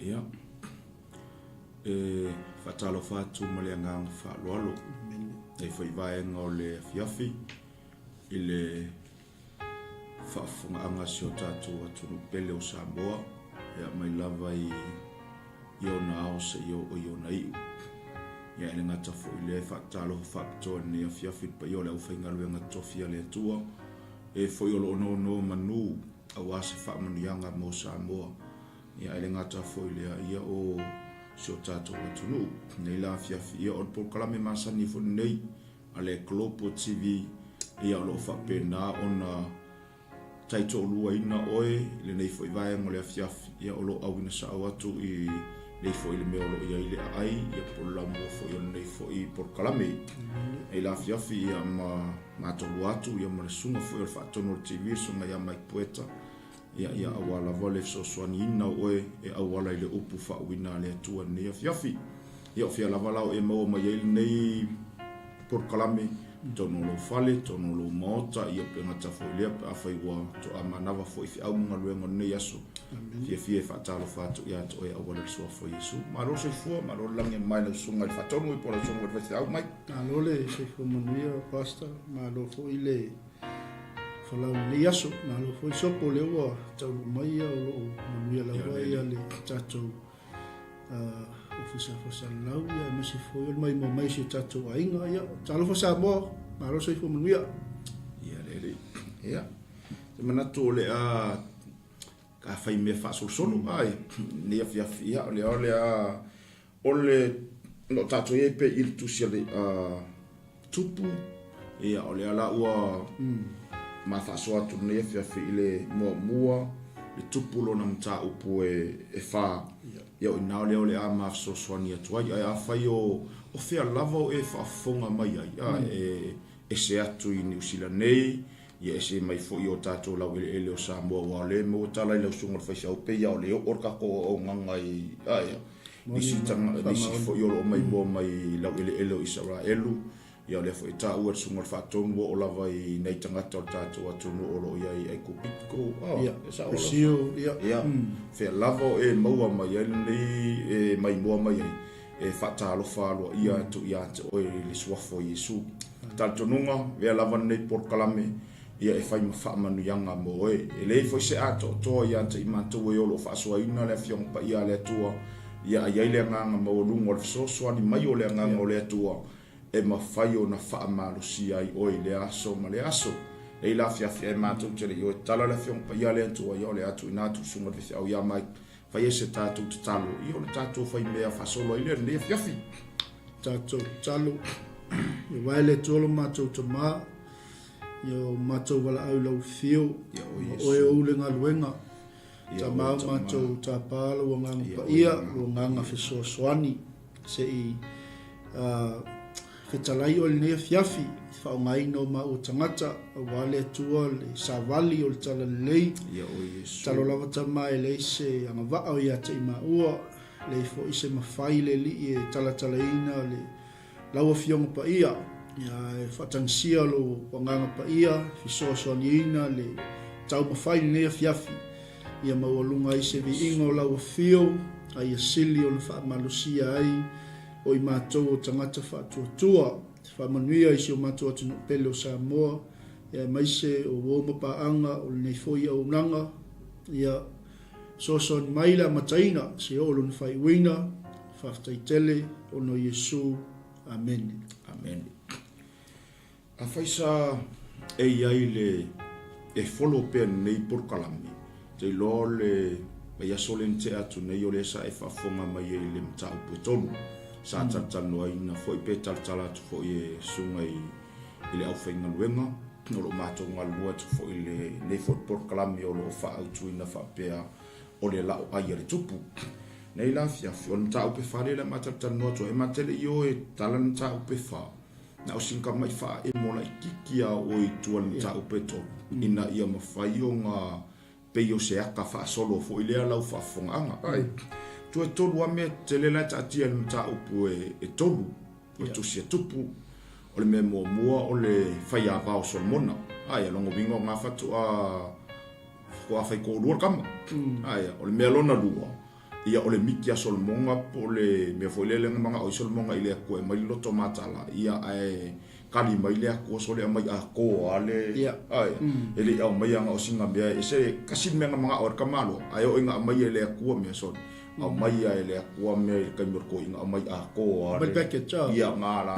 Ia, e faatalofa atu ma le agaga faaaloalo nei foi vaega o le afiafi i le faafofogaaga a si o tatou atunuu pele o Samoa, ia mai lava i ona ao seia oo i ona iu. Ia e le gata foi i lea, e faatalofa faapitoa i lenei afiafi i le paia o le aufaigaluega totofi a le Atua, e foi o lo o nonomanu aua se faamanuiaga mo Samoa. Ia ae le gata foi i lea, ia o si o tatou atunuu. Nei la afiafi, ia o le polokalame masani foi lenei a le Global TV, ia o lo o faapena ona taitoaluaina oe i lenei foi vaega o le afiafi, ia o lo o auina sao atu i lenei foi le mea o lo o i ai le aai, ia po o le laumua foi o lenei foi polokalame. Nei la afiafi, ia ma matalua atu ia ma le susuga foi o le faatonu o le TV, le susuga ia Mike Poeta, Ia, ia aua lava le fesoasoaniina o oe e auala i le upu faauuina a le Atua i lenei afiafi. Ia, o fea lava la o e maua mai ai lenei polokalame, totonu o lou fale, totonu o lou maota, ia pe gata foi i lea, pe afai ua toa manava foi i feau ma galuega o lenei aso. Fiafia e faatalofa atu ia te oe e auala i le suafa o Iesu. Malo le soifua, malo le lagi e mamae lau susuga i le faatonu, po o lau susuga i le faifeau mai. Malo le soifua manuia, Pastor. Malo foi le folau i lenei aso. Malo foi sopo o lea ua taunuu mai ia o lo o manuia lava ia le tatou Ofisa Faasalalau ia aemaise foi o le maimoa mai o si o tatou aiga. Ia, talofa Samoa, malo soifua manuia. Ia le alii. Ia, te manatu o le a ka fai mea faasolosolo ai nei afiafi ia o lea o le a o le lo tatou i ai pe i le tusi a le Tupu ia o lea la ua ma faasoa atu lenei afiafi i le muamua le tupu lona mataupu e fa ia o i ina o lea o le a ma fesoasoani atu ai. Ae afai o o fea lava o e faafofoga mai ai, a e ese atu i Niu Sila nei, ia ese mai foi i o tatou laueleele o Samoa, aua o lea e maua tala i lau susuga i le faifeau, pei lava o le oo o le tatou auaunaga i a ia nisi nisi foi o lo o maimoa mai i laueleele o Isaraelu, ia o lea foi e taua e le Susuga i le Faatonu ua oo lava i nai tagata o le tatou atunuu o lo o i ai i Aikupito, oh, Ia, e sao lava. Brazil, ia. Ia, fea lava o e maua mai ai lenei e maimoa mai ai, e faatalofa aloaia atu ia te oe i le suafa o Iesu. Talitonuga, avea lava lenei polokalame, ia e fai ma faamanuiaga mo oe. E leai foi se atoatoa ia te i matou e o lo o faasoaina le Afioga Paia a le Atua, ia a i ai le agaga maualuga o le fesoasoani mai o le Agaga o le Atua e mafai ona faamalosia ai oe i lea aso ma lea aso. Lei la afiafi ae matou te le i o e tatala le Afioga Paia a le Atua, ia o le a tuuina atu i le Susuga i le Faifeau ia Mike, fai ai se tatou tatalo, ia o le tatou fai mea faasolo ai lea i lenei afiafi. Tatou tatalo, Ia wae le Atua lo matou Tama, Ia o matou valaau i lau afio, Ia oe ma Iesu. oe ou le galuega. Ia Tama oe o Tama. matou tapa lou agaga Ia oe paia, Agaga lou agaga Paia. fesoasoani, se i fetalai oe i lenei afiafi, i faaaogaina o maua tagata, aua le Atua le savali o le talalelei. Ia oe Iesu. Tatalo lava Tama e leai se agavaa o ia te i maua, leai foi se mafai le Alii e talatalaina le Lau Afioga Paia, ia e faatagisia lou Agaga Paia e fesoasoaniina le taumafai i lenei afiafi, ia maualuga ai se viiga o lau Afio, a ia sili ona faamalosia ai o i matou o tagata faatuatua. Faamanuia i si o matou atunuu pele o Samoa, ia aemaise o uo ma paaga o lenei foi auaunaga, ia fesoasoani mai le amataina se oo lona faaiuina, Faafetai tele ona o Iesu. Amene. Amene. Afai sa e i ai le e follow pea lenei polokalame, te iloa o le vaiaso lea na tea atu nei o lea sa e faafofoga mai ai i le mataupu e tolu sa talatalanoaina foi pe talatala atu foi e susuga i i le aufaigaluega o lo o matou galulue atu foi i lenei foi polokalame o lo o faaautuina faapea o le la'o ai a le tupu. Nei la afiafi, o le mataupu e fa lea le a matalatalanoa atu ai, e mate le ioe e tala le mataupu e fa, na o sina tamai faaemo laitiiti a oe i tua i le mataupu e tolu, ina ia mafai ona pei o se ata faasolo foi lea lau faafofogaaga. Ai, toe tolu lava mea tetele la e taatia i le mataupu e tolu, o le tusi a Tupu, o le mea muamua o le faiava o Solomona. Ai, o lona uiga o na faatoa Faatoa fai toalua le tama. Ae, o le mea lona lua, Ia o le miti a Solomoga po o le mea foi lele na manao ai Solomoga i le Atua e aumai le loto matala, ia ae kali mai le Atua sole aumai atoa lava le, ae e le i aumaia na o sina mea e ese, tasi le mea na manao ai le tamaloa, ae oo ina aumai e le Atua mea sole, aumai lava e le Atua mea i le taimi o le toeaina, aumai atoa lava le, ia na la.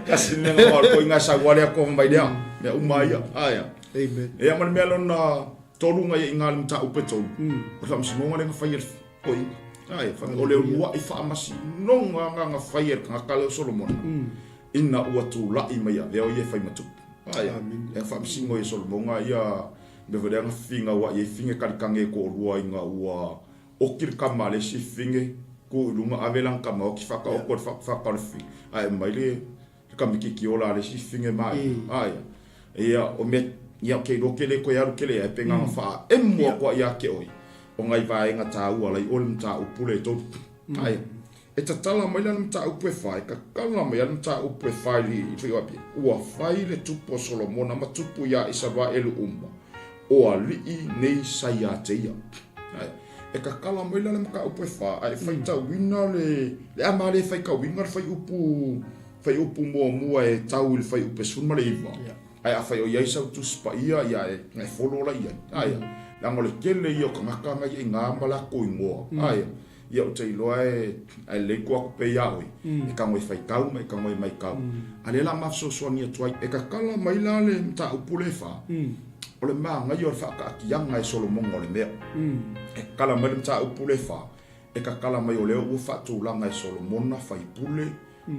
Tasi le mea na manao ai le toeaina ae sau lava le Atua fai mai lea, mea uma lava ia, ae. Amen. Ia ma le mea lona Tolu ngai i ngā le mataupu e tolu, o le faamasinoga lea na fai e le toeaina. Ae, o le uluai faamasinoga na na fai e le tagata lea o Solomona, ina ua tulai mai avea o ia e fai ma tupu. Ae, e faamasino e Solomona ia mea foi lea na finau ai i ai fine kalikane e toalua ina ua oti le tama a le isi fine, tu i luga ave lana tama oti faataoto le fata o le fine, ae aumai le le kamititi ola a le isi fine mai. Ae, ia, o mea, ia, ou te iloa ke le toe alu tele ai, pe na ona faaemu atu ai ia te oe, o nai vaega taua la i o le mataupu lea e tolu. Ae, e tatala mai la le mataupu e fa, e tatala mai lava le mataupu e fa i le Faiga Ua fai le tupu o Solomona ma tupu iā Isaraelu uma, o alii nei sa iā te ia. Ae, e tatala mai la le mataupu e fa, ae faitauina le, le a ma le faitauina le fuaiupu, fuaiupu muamua e tau i le fuaiupu e 19. Ae afai o i ai sau Tusi Paia, ia e, e follow la i ai. Ae, leaga o le tele ia o tagata na ia i ngā ma latou igoa. Ae, ia ou te iloa e, ae lelei tuu atu pea ia oe, e tago e faitau ma e tago e maitau. A lea la ma fesoasoani atu ai, e tatala mai la le mataupu lea e fa, o le manaia o le faataatiaga e Solomona o le mea. E tatala mai le mataupu lea e fa, e tatala mai o lea ua faatulaga e Solomona faipule,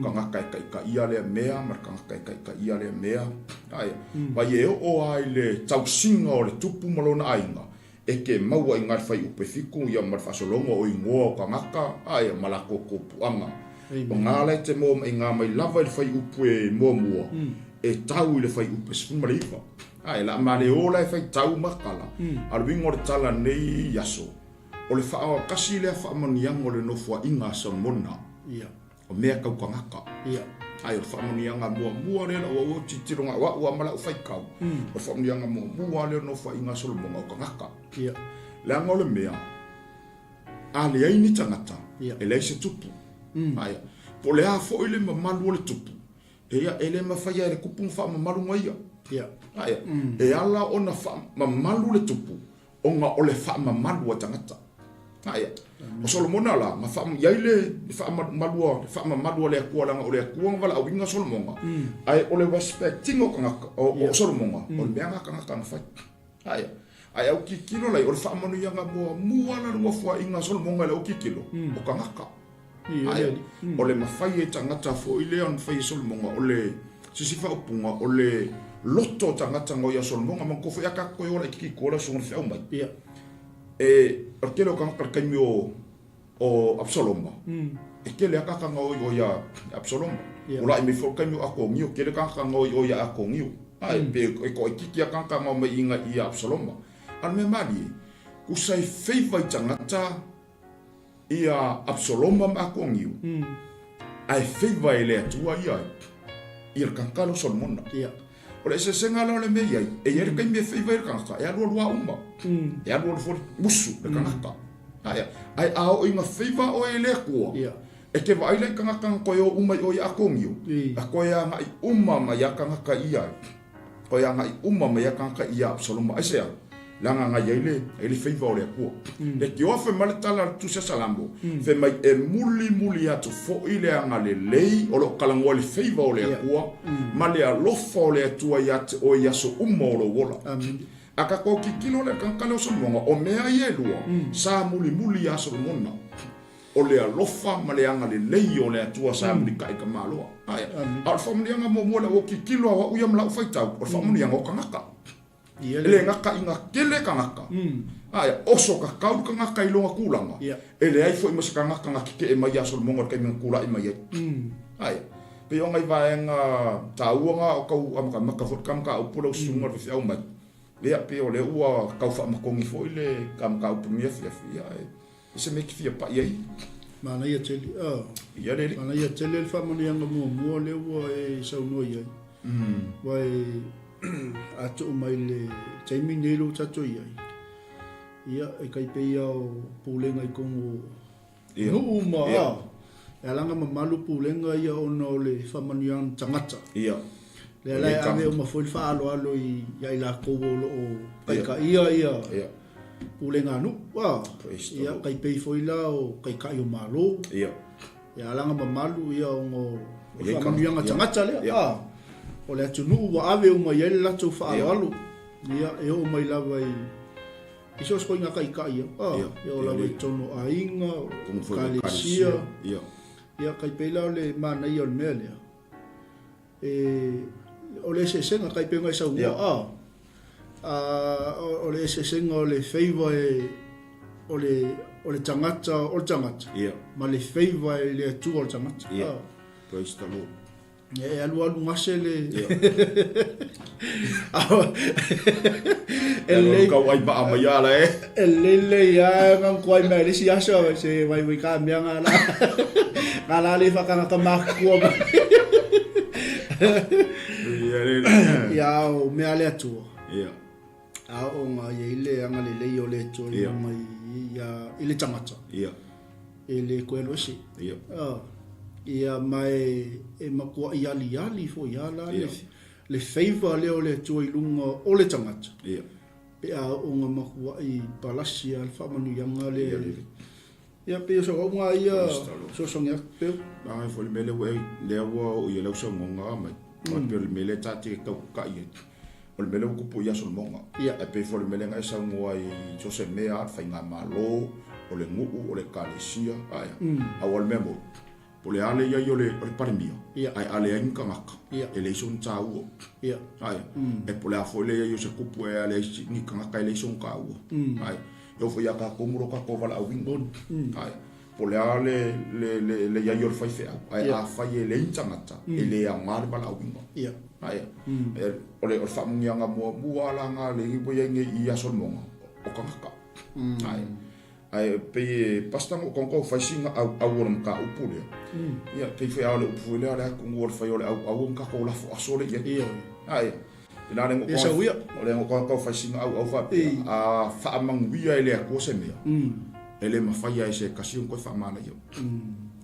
tagata e taitaia lea mea ma le tagata e taitaia lea mea. Ae, mai e oo lava i le tausiga o le tupu ma lona aiga, E te maua i nga fuaiupu e fitu ia ma le faasologa o igoa o tagata ae ma latou kopuaga. O nga la e te moa mai nga mai lava i le fuaiupu e muamua e tau i le fuaiupu e 19. Ae la ma le o la e faitau ma tala, a o le uiga o le tala nei i aso, o le faatasi lea faamanuiaga o le nofoaiga a Solomona. O mea tau tagata. Ia. Ae o le faamanuiaga muamua lea lau au tilotilo na o au lava ma lau faitau, o le faamanuiaga muamua lea o le nofoaiga a Solomona o tagata. Ia. Leaga o le mea, a leai ni tagata, Ia. e leai se tupu. Ae, po o le a foi le mamalu o le tupu, ia, e le mafai lava e le tupu ona faamamalu ma ia. Ia. Ae, e ala ona faamamalu le tupu, ona o le faamamalu a tagata. Ae, o Solomona la, na faa, i ai le faamamalu a, le faamamalu a le Atua, leaga o le Atua na valaauina Solomona, ae o le respect ina o tagata, o Solomona, o le mea na tagata na fai. Ae, ae au tilotilo la i ai, o le faamanuiaga muamua la le nofoaiga a Solomona i le au tilotilo, o tagata. Ae, o le mafai e tagata foi lea ona fai e Solomona, o le sisi faaupuga, o le loto o tagata na o ia Solomona, manatua foi a tatou toe ola i kiki tua le susuga i le feau mai. E, o le tele o tagata i le taimi o, o Absaloma, e tele lava tagata na o i o ia Absaloma. Ua lai mai foi le taimi o Akonio, tele tagata na o i o ia Akonio. Ae, pe e toaitiiti lava tagata na o mai i ia Absaloma. A o le mea malie, tusa e favour i tagata, ia Absaloma ma Akoniu, ae favour e le Atua ia ia le tagata lea o Solomona. O le eseesega la o le mea i ai, e i ai le taimi e favour ai le tagata, e alualu lava uma, e alualu foi musu le tagata. Ae, ae a oo ina favour oe e le Atua, e te vaai la i tagata na toe o uma i o ia Akoniu, a toe agai uma mai lava tagata ia ai. Toe agai uma mai a tagata ia Absaloma. Aisea? Leaga na i ai le, ai le favor o le Atua. Le tioa fai mai le tala a le Tusi a Salamo, fai mai e mulimuli atu foi le agalelei o lo o talanoa i le favor o le Atua ma le alofa o le Atua ia te oe i aso uma o lou ola. A tatou tilotilo la i le tagata lea o Solomona, o mea ia e lua, sa mulimuli ia Solomona. O le alofa ma le agalelei o le Atua sa mulikai ka Malo. Ae, a o le faamanuiaga muamua lea ua tilotilo au au ia ma lau faitau, o le faamanuiaga o tagata. E le gata ina tele tagata, ae oso kakau le tagata i lona tulaga, e leai foi ma se tagata na tetee mai ia Solomona i le taimi na tulai mai ai. Ae, pei o nai vaega taua na o tau amatamata foi le ta mataupu lau susuga i le faifeau mai. Ia, pei o lea ua tau faamatogi foi le ta mataupu i lenei afiafi, ia, e I se mea e te fia pai ai. Manaia tele, oh. Ia le alii. Manaia tele le faamanuiaga muamua lea ua e saunoa i ai. Aua e a tuu mai le taimi lenei lea ua tatou i ai. Ia, e kai pei ia o pulega i totonu o nuu ma, a, e ala ona mamalu pulega ia ona o le faamanuiaga tagata. Ia. Lea la e ave uma foi le faaaloalo ia i latou o lo o taitaia ia pulega a nuu, a. Ia, tai pei foi la o taitai o Malo. Ia. E ala ona mamalu ia ona o le faamanuiaga tagata lea, a. O le atunuu ua ave uma i ai le latou faaaloalo. Ia, e oo mai lava i i so o se koiga taitai a, e oo lava i totonu o aiga, o ekalesia. Ia, tai pei la o le manaia o le mea lea, e, o le eseesega, tai pei ona e saunoa, a, o le eseesega o le favour e, o le, o le tagata o le tagata, ma le favour e le Atua o le tagata. Praise the Lord. E alualu gase le E lelei kau ai maa mai ala e. E lelei a ngang kuai mai le si aso se vai vai ka mea nga la. Nga la le whakangata mākua mai. Ia le. Ia o mea le atua. Ia. A o ngā ia i le anga le lei o le atua i mai ia i le tangata. Ia. E le koe alu ese. Ia. Ia ma e, e makuaʻi aliali foi a la le, le favour lea o le Atua i luga o le tagata. Ia. Pe a oo nga makuaʻi palasi a le faamanuiaga le. Ia. Ia pei o sauauga ia fesoasoani atu peu. Leaga foi le mea lea ua e, lea ua oo i ai lau saunoaga mai. Mm. Pei o le mea lea ta te tauka'i ai. O le mea lea ua tupu ia Solomona. Ia. Ae pei foi o le mea lea na e saunoa ai i so o se mea lava, le faigamalo, o le nuu, o le ekalesia, ae a? Aua o le mea moni, po o le a le i ai o le, o le Palemia, Ia. ae a leai ni tagata, Ia. e leai sona taua. Ia. Ae, e po o le a foi le i ai o se kupu ae a leai ni tagata e leai sona taua. Ae, e oo foi ia tatou ma lo tatou valaauina. Ae, po o le a le, le, le, le i ai o le faifeau, ae afai e leai ni tagata, e le aoga le valaauina. Ia. Ae, o le, o le faamanuiaga muamua lava la na le ua i ai nei i Aso Solomona, o tagata. Ae, ae pei e pastor na ou tago fai sina auau o le mataupu lea. Ia, pei foi a o le upu foi lea a le atunuu o le fai o le auau ona tatou lafo aso lea i ai. Ia. Ae, ina le Ia sau ia. O le go fai sina auau faapea, a faamanuia e le Atua se mea, e le mafai lava e se tasi ona toe faamanaia.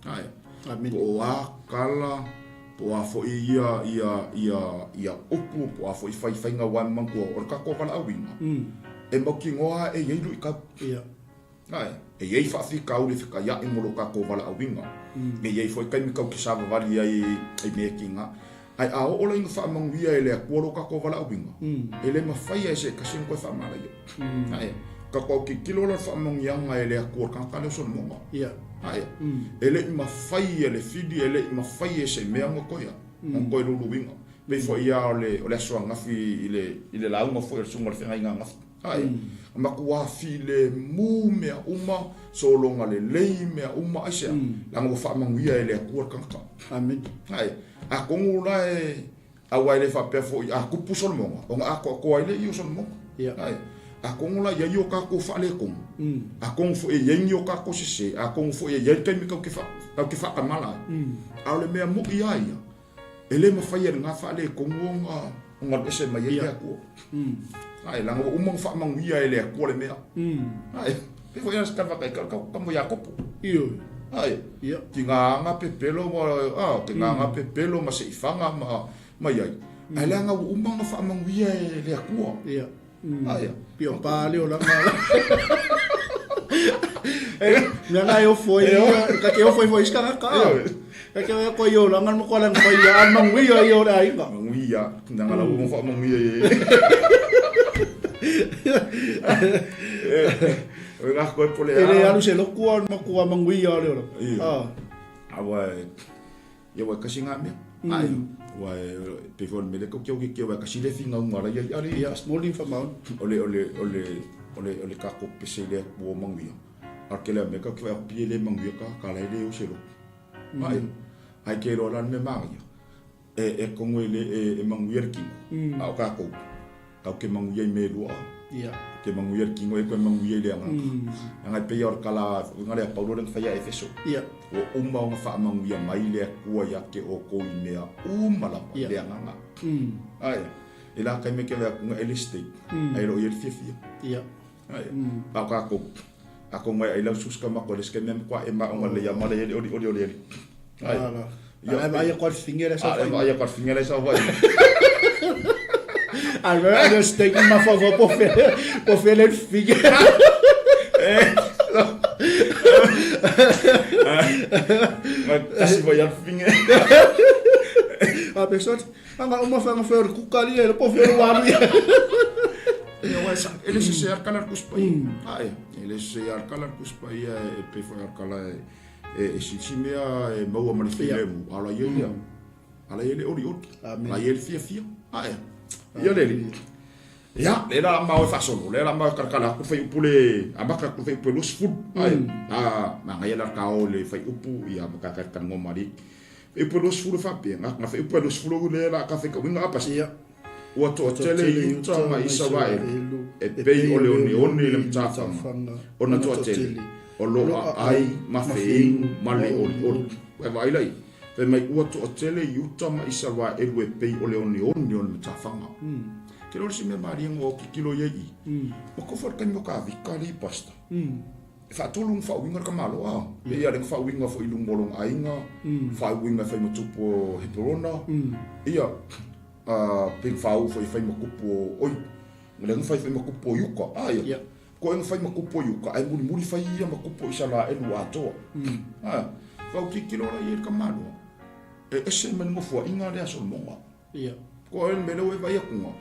Ae, Amene. po o a tala, po o a foi ia, ia, ia, ia upu, po o a foi faifaiga aua e manatua o le tatou valaauina, e mautinoa e i ai luitau. Ia. Ae, e i ai faafitauli e fetaiaʻi mo lo tatou valaauina. E i ai foi taimi tatou te savavali ai i mea tiga. Ae a oo la ina faamanuia e le Atua lo tatou valaauina, e le mafai lava e se tasi ona toe faamalaia. Ae, tatou autitilo la i le faamanuiaga e le Atua i le tagata lea o Solomona. Ia. Ae, e le i mafai e le fili, e le i mafai e se mea ona toe, ona toe luluina. Pei foi lava o le, o le aso ananafi i le, i le lauga foi a le susuga i le feagaiga ananafi. Ae, matua filemu mea uma, sologa lelei mea uma, aisea? Leaga ua faamanuia e le Atua le tagata. Amene. Ae, atonu la e, aua e le faapea foi a tupu Solomona, ona atoatoa ai lea o Solomona. Ia. Ae, atonu la e i ai o tatou faaletonu, atonu foi e i ai ni o tatou sese, atonu foi e i ai le taimi tatou te tatou te faatamala ai. A o le mea moi lava ia, E le mafai e lena faaletonu ona ona alu ese mai ai le Atua. Ae leaga ua uma ona faamanuia e le Atua le mea. Ae pei foi se tala faataitai o le tama o Iakopo. Ioe. Ae Ia. tiga na pepelo ma a tiga na pepelo ma seifaga ma ma i ai. Ae leaga ua uma ona faamanuia e le Atua. Ia. Ae. Pio pa le ola nga. Mea nga e ofo ai, ka ke ofo ai foi iska ka. Ka ke ko i ola nga mo ko lang pai a manguia i ola ai ka. Manguia, nanga la ua faamanuia e. O ngā koe pole E le alu se loku a makua manguia le ola. Ia. Ah. Aua e, ia ua kasi ngā mea. Ai, ua e, pei foi o le mea lea kau kia kia ua kasi le finauga la ia i ale. Ia, moli whamaon. O le, o le, o le, o le, o le kako pese le ua manguia. A ke lea mea kau kia pie le manguia ka, ka lai le o se loku. Ai, ai ke loa la le mea māngaia. E, e kongo e le, e, e manguia le kino. A o kākou, kau ke manguia i me lua. Ia. Ke manguia le kino e koe manguia i le agaga. Leaga e pei lava o le tala uiga lea a Paulo lea na fai ia Efeso. Ia. Ua uma ona faamanuia mai le Atua ia te outou i mea uma lava i le agaga. Ae, e la taimi e ke ave atu na ele steak, ae le o i ai le fiafia. Ia. Ai, a o kākou, a ko ngai ai lau sus ka mako le ske mea kwa e ma o ngale ia male ele oli oli oli oli. Ai. Ala. Ia ai ai ko finge le sa. Ai ai ko finge le sa vai. Ai vai le steak ma fa fa po fe po fe le finge. Eh. Ma tasi vai al finge. A pessoa Anga uma whanga whea o kuka lia, le po whea o waru ia. Ia wai sa, ele se se arkala ar kuspa ia. Ae, ele se se arkala ar kuspa ia e pe whai arkala e e sisi mea e maua ma le filemu. Ala ia ia. Ala ia le ori ori. Ala ia le fia fia. Ae. Ia le li. Ia, le la mau e faasolo, le la mau e kalakala aku fai upu le amaka aku fai upu e 20. Ae, a magaia la kao le fai upu ia makaka ka ngoma li. Fai upu e 20 faapea, nga nga fai upu e 20 le la ka fai ka winga apa. Ia. Ua toatele i uta ma Isaraelu e pei o le oneone i le matafaga ona toatele, o lo aai ma feinu ma le olioli. Ua e vaai lai, fai mai ua toatele i uta ma Isaraelu e pei o le oneone o le matafaga. Ke le o le isi mea malie nga o kikilo i ai i. Ua kofa le taimi o ka vika alii pastor. E faatolu nga faauiga le kamalo a. E ia le nga faauiga foi i luga o lona aiga, faauiga e fai ma tupu o Heperona, ia pe nga faauu foi e fai ma kupu o oi. Le nga fai fai ma kupu o Iuka, a ia. Ko e nga fai ma kupu o Iuka, ae mulimuli fai ia ma kupu o Isaraelu atoa. A, fau kikilo la i le kamalo. E ese ma le nofoaiga lea Solomoga. Ia. Ko au me leo e vai aku nga.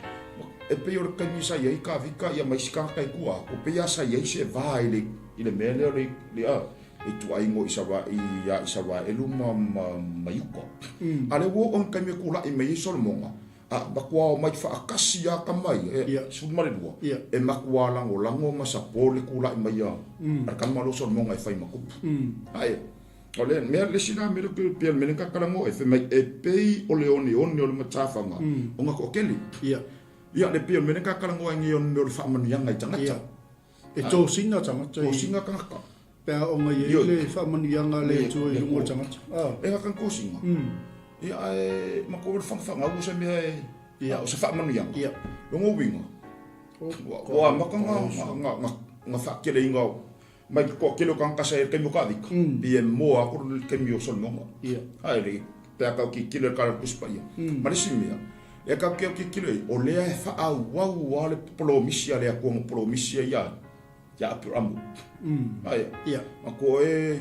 E pei o le kaimi sa iai ka vika ia mai sika kai kua. Ko pei a sa iai se va i le i le mea lea le le a i tuai ngo i sa i ia i sa va elu ma ma ma iuka. A le wo on kaimi ku la i mai Solomonga. A makua o mai whaakasi a ka mai e Ia. 12. Ia. E makua lango lango ma sa pole ku la i mai a. A ka malo Solomonga e whai makupu. Ai. O le mea le isi la mea le pia le mea ka kala ngo e fai mai e pei o le oneone o le matafaga o nga toatele. Ia. Ia le pia o le mea ka kala ngo ai ngi o le mea o le faamanuiaga i tagata. Ia. E tosina tagata i. Tosina tagata. Pe a onga i ai le faamanuiaga a le Atua i luga o le tagata. E nga kan kosinga. Ia ae ma ko le whangawhanga o se mea e Ia. o se faamanuiaga. Ia. Longo winga. Ua amaka nga nga nga nga whaakele inga Mai ke koa kelo kang kasa e kemi o ka vika. Pi e moa ako le kemi o Solomon. Ia. Ai le pe aka ki kilo ka le kuspa ia. Ma le simia. E ka ki ki kilo o lea e wha au au a le polomisi a le akua mo polomisi ia ia Abrahamu. Ai. Ia. Ma ko e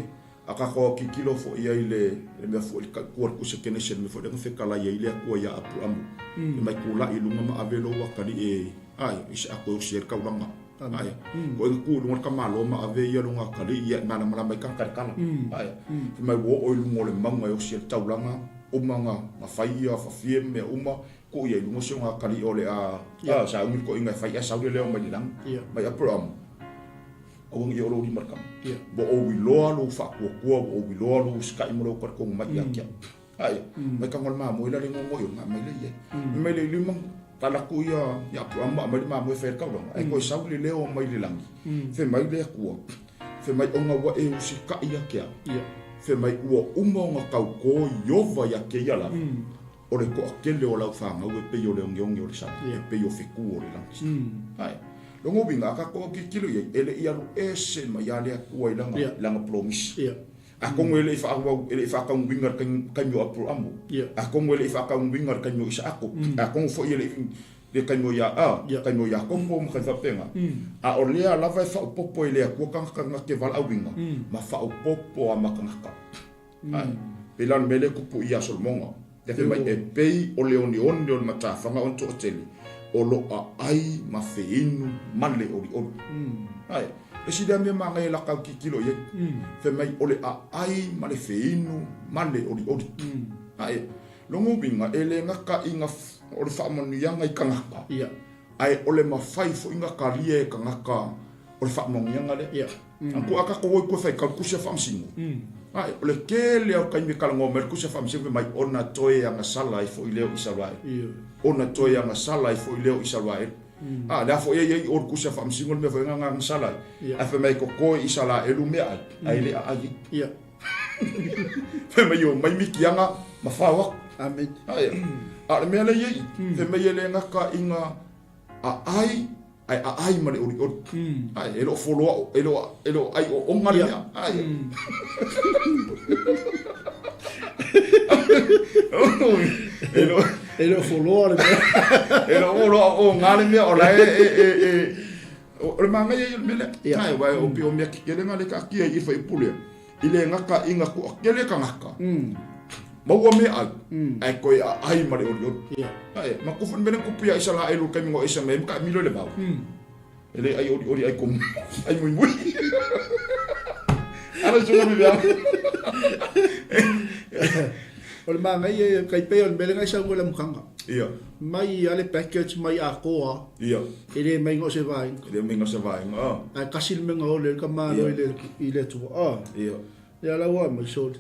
a ka koa ki kilo fo ia i le le mea fo i ka kua kusa kene se me fo le ngafe kala ia i le akua ia Abrahamu. E mai kula i lunga ma avelo wa kali e ai i se ako o se kaulanga. Ae, ko e ku lunga ka malo ma ave ia lunga kali ia mana mala mai ka kala. Ae, fai mai wo o lunga le manga o se taulanga uma nga nga fai ia fa fie me uma ko ia lunga se nga kali o le a a sa umi ko inga fai a sa le leo mai lang. Mai Abraham. Au ngi o lo ni markam. Bo o wi loa lo fa ko ko o wi loa lo skai mo lo ko ko mai ia kia. Ae, mai ka ngol ma mo ila le ngongo yo nga mai le ia. Mai le lima talaku ia ia Abraham ma mai le ma mo fe ka longa. Ai ko sau le leo mai le langi. Fe mai le kua. Fe mai onga wa e usi ka ia kia. Fe mai ua uma onga kau ko Iova ia ke ia la. O le ko akele o lau whangau e pei o le onge onge o le sa. E pei o feku o le langi. Ai. Longo winga ka ko ki kilo ia ele ia lu ese mai ia le akua i langa langa promise. A kongo ele i whaawau, ele i whaakau winga kai mio Abrahamu. A kongo ele i whaakau winga kai mio Isaako. A kongo fo ele i le kai mio ia a, kai mio Iakopo ma kai whapenga. A o lea lava e whaopopo i lea kua kanga kanga ke wala winga, ma whaopopo a makangaka. Ai, pe lan mele kupu i a Solomonga. Te whai mai e pei o le one one o le matawhanga o toatele, o lo a ai ma wheinu male ori ori. Ai, e si lea mea magai e lakau ki kilo i ai. Whai mai o le a ai ma le wheinu male ori ori. Ai, longo winga e le ngaka i nga o le whaamanuianga i kangaka. Ai o le mawhai fo inga ka ria e kangaka o le whaamanuianga le. Ang ko aka ko woi ko whai kau kusia whaamsingo. Ai, o le kele au kai me kalango me kusia whaamsingo mai ona toe anga sala i fo i leo Israel. Ona toe anga sala i fo i leo Israel. A, le afo ia ia o kusia whaamsingo me fo nga nga sala. A fe mai ko ko i sala e lume ai. Ai le a ai. Fe mai o mai miki anga ma whawa. Amen. Ai. A le mea le iei, fe mai ele ngaka inga a ai Ae aai ma le olioli. Ae e le o foloa, e le o, e le o ai ooga le mea. Ae. E le o, e le o foloa le mea. E le o foloa ooga le mea o la e, e, e, e, o le magaia ia o le mea lea. Ae, aua o pei o mea kekele na le taatia i i fuaiupu lea. I le gata ina toatele tagata, maua meaai, ae toe aai ma le olioli. Ae, matou foi le mea lea na tupu ia Isaraelu i le taimi na o ese mai ai ma taamilo i le vao. E le ai olioli ai komu, ai muimui. Ala susuga Viviana. O le manaia ia, kai pei o le mea lea na e saunoa i le amataga. Ia. Mai a le package mai atoa. Ia. E le mai na o se vaega. E le mai na o se vaega, a. Ae tasi le mea na ole ai le tamāloa i le, i le Atua, a. Ia. Ia la ua aumai, sole.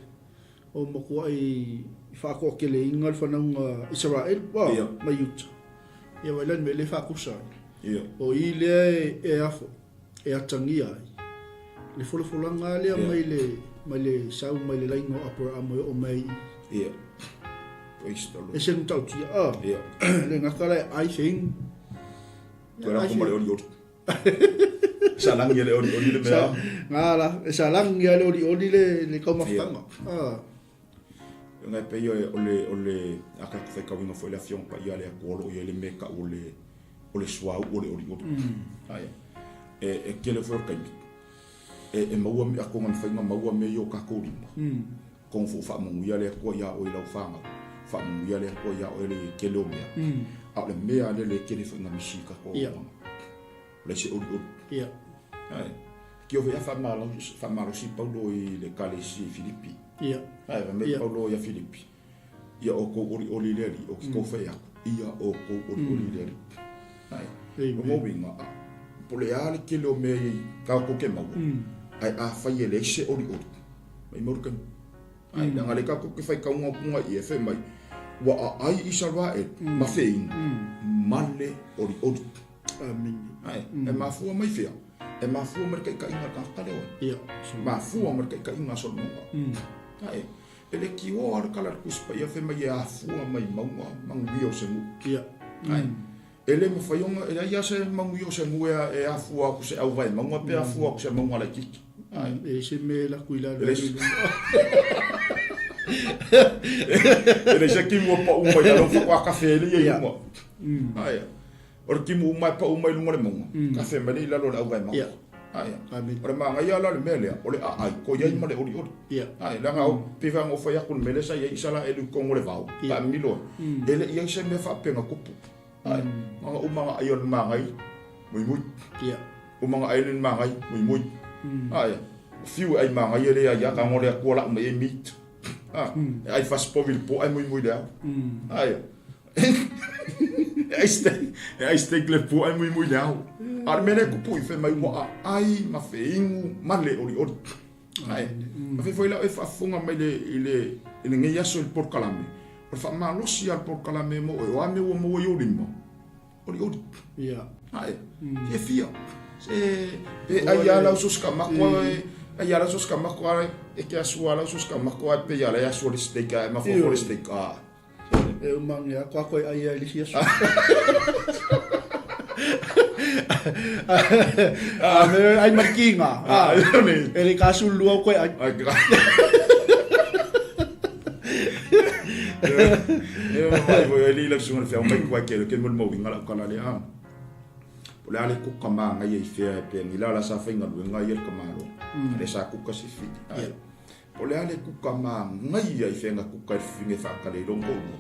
O matuai faatoateleina le fanauga Isaraelu, a, Ia. mai Iuta. Ia vaai la le mea lea e faatusa ai. Ia. O i lea e, e afo, e atagia ai le folafolaga lava lea mai le, mai le sau mai le laina o Aperahama e oo mai ai i. Ia. Praise the Lord. E se matautia, a. Ia. Le gata la e ai feinu. Toe lako ma le olioli. Salagi e le olioli le mea. Ngā la, e salagi a le olioli le, le kaumafataga. Ia. Ngai pei o le, o le, a ka whaikawinga foi le afioga paia a le Atua o lo o i ai le mea e tau o le, o le suauu o le olioli. Aia. E, e tele foi o taimi, e, e maua mea kona mafai ona maua mea i o tatou lima. Kona foi faamanuia le Atua iā oe i lau fanau, faamanuia le Atua iā oe le tele o mea. A o le mea lea le tele foi na misi i tatou auaunaga. O le se olioli. Ia. Ae. Kio foi a faamalosi, faamalosi Paulo i le Ekalesia i Filipi. Ia. Ae, fai mai Paulo ia Filipi, Ia outou olioli i le Alii, ou te tou fai atu, ia outou olioli i le Alii. Ae, o lona uiga, po o le a le tele o mea i tatou te maua, ae afai e leai se olioli, maimau le taimi. Ae, leaga lea tatou te faitauga atu i e fai mai, ua aai Isaraelu ma feinu ma le olioli. Amene. Ae, e mafua mai fea? E mafua mai le taitaiga a le tagata lea oe. Ia. Mafua mai le taitaiga a Solomona. Ae, e le tioa le tala a le Tusi Paia fai mai e afua mai mauga manuia o se nuu. Ia. Ae, e le mafai ona, e leai lava se manuia o se nuu e afua atu se auvae mauga pe afua atu se mauga laitiiti. Ae. E leai se mea e lako i lalo. E leai se timu e pau mai lalo faatoa kafe ai lea i luga. Ae. O le timu uma e pau mai luga o le mauga, kafe mai lea i lalo o le auvae mauga. Ae. O le manaia la o le mea lea, o le aai, ko i ai ma le olioli. Ae, leaga o, pei foi ona ou fai atu i le mea lea sa i ai Isaraelu i totonu o le vao, taamilo ai, e le i ai se mea faapena tupu. Ae, na ona uma ona ai o le magai, muimui. Uma ona ai le magai, muimui. Ae, o fiu e ai magai e le ai a, tago le Atua lau mai ai meat. E ai fasipovi i le po ae muimui i le ao. Ae, E ai steak, e ai steak le pua e muimui le ao. A o le mea lea e tupu i fai mai ua aai ma feinu ma le olioli. Ae, a fai foi la oe faafofoga mai le, i le, i lenei aso i le polokalame, o le faamalosi lava o le polokalame mo oe, o a mea ua maua i ou lima, olioli. Ia. Ae, fiafia. Se, pe ai lava lau sosi kamako, ai lava lau sosi kamako, e te asu lava lau sosi kamako, ae pei lava la e asu o le steak, ae mafaufau le steak, a. E uma age a koa koe ai ai le isi aso. A me ai markinga. A e le ka sulu lua o koe ai. Ai ka. E mai voi ai le sunga le fea mai kua ke ke mo mo winga la kala le a. O le a le kuka manaia i fea e pe ni la la sa faigaluega ia le tamaloa. Le sa kuka sifi. Po o le a le kuka manaia i fea na kuka i le fafine e faatali ai lona toalua.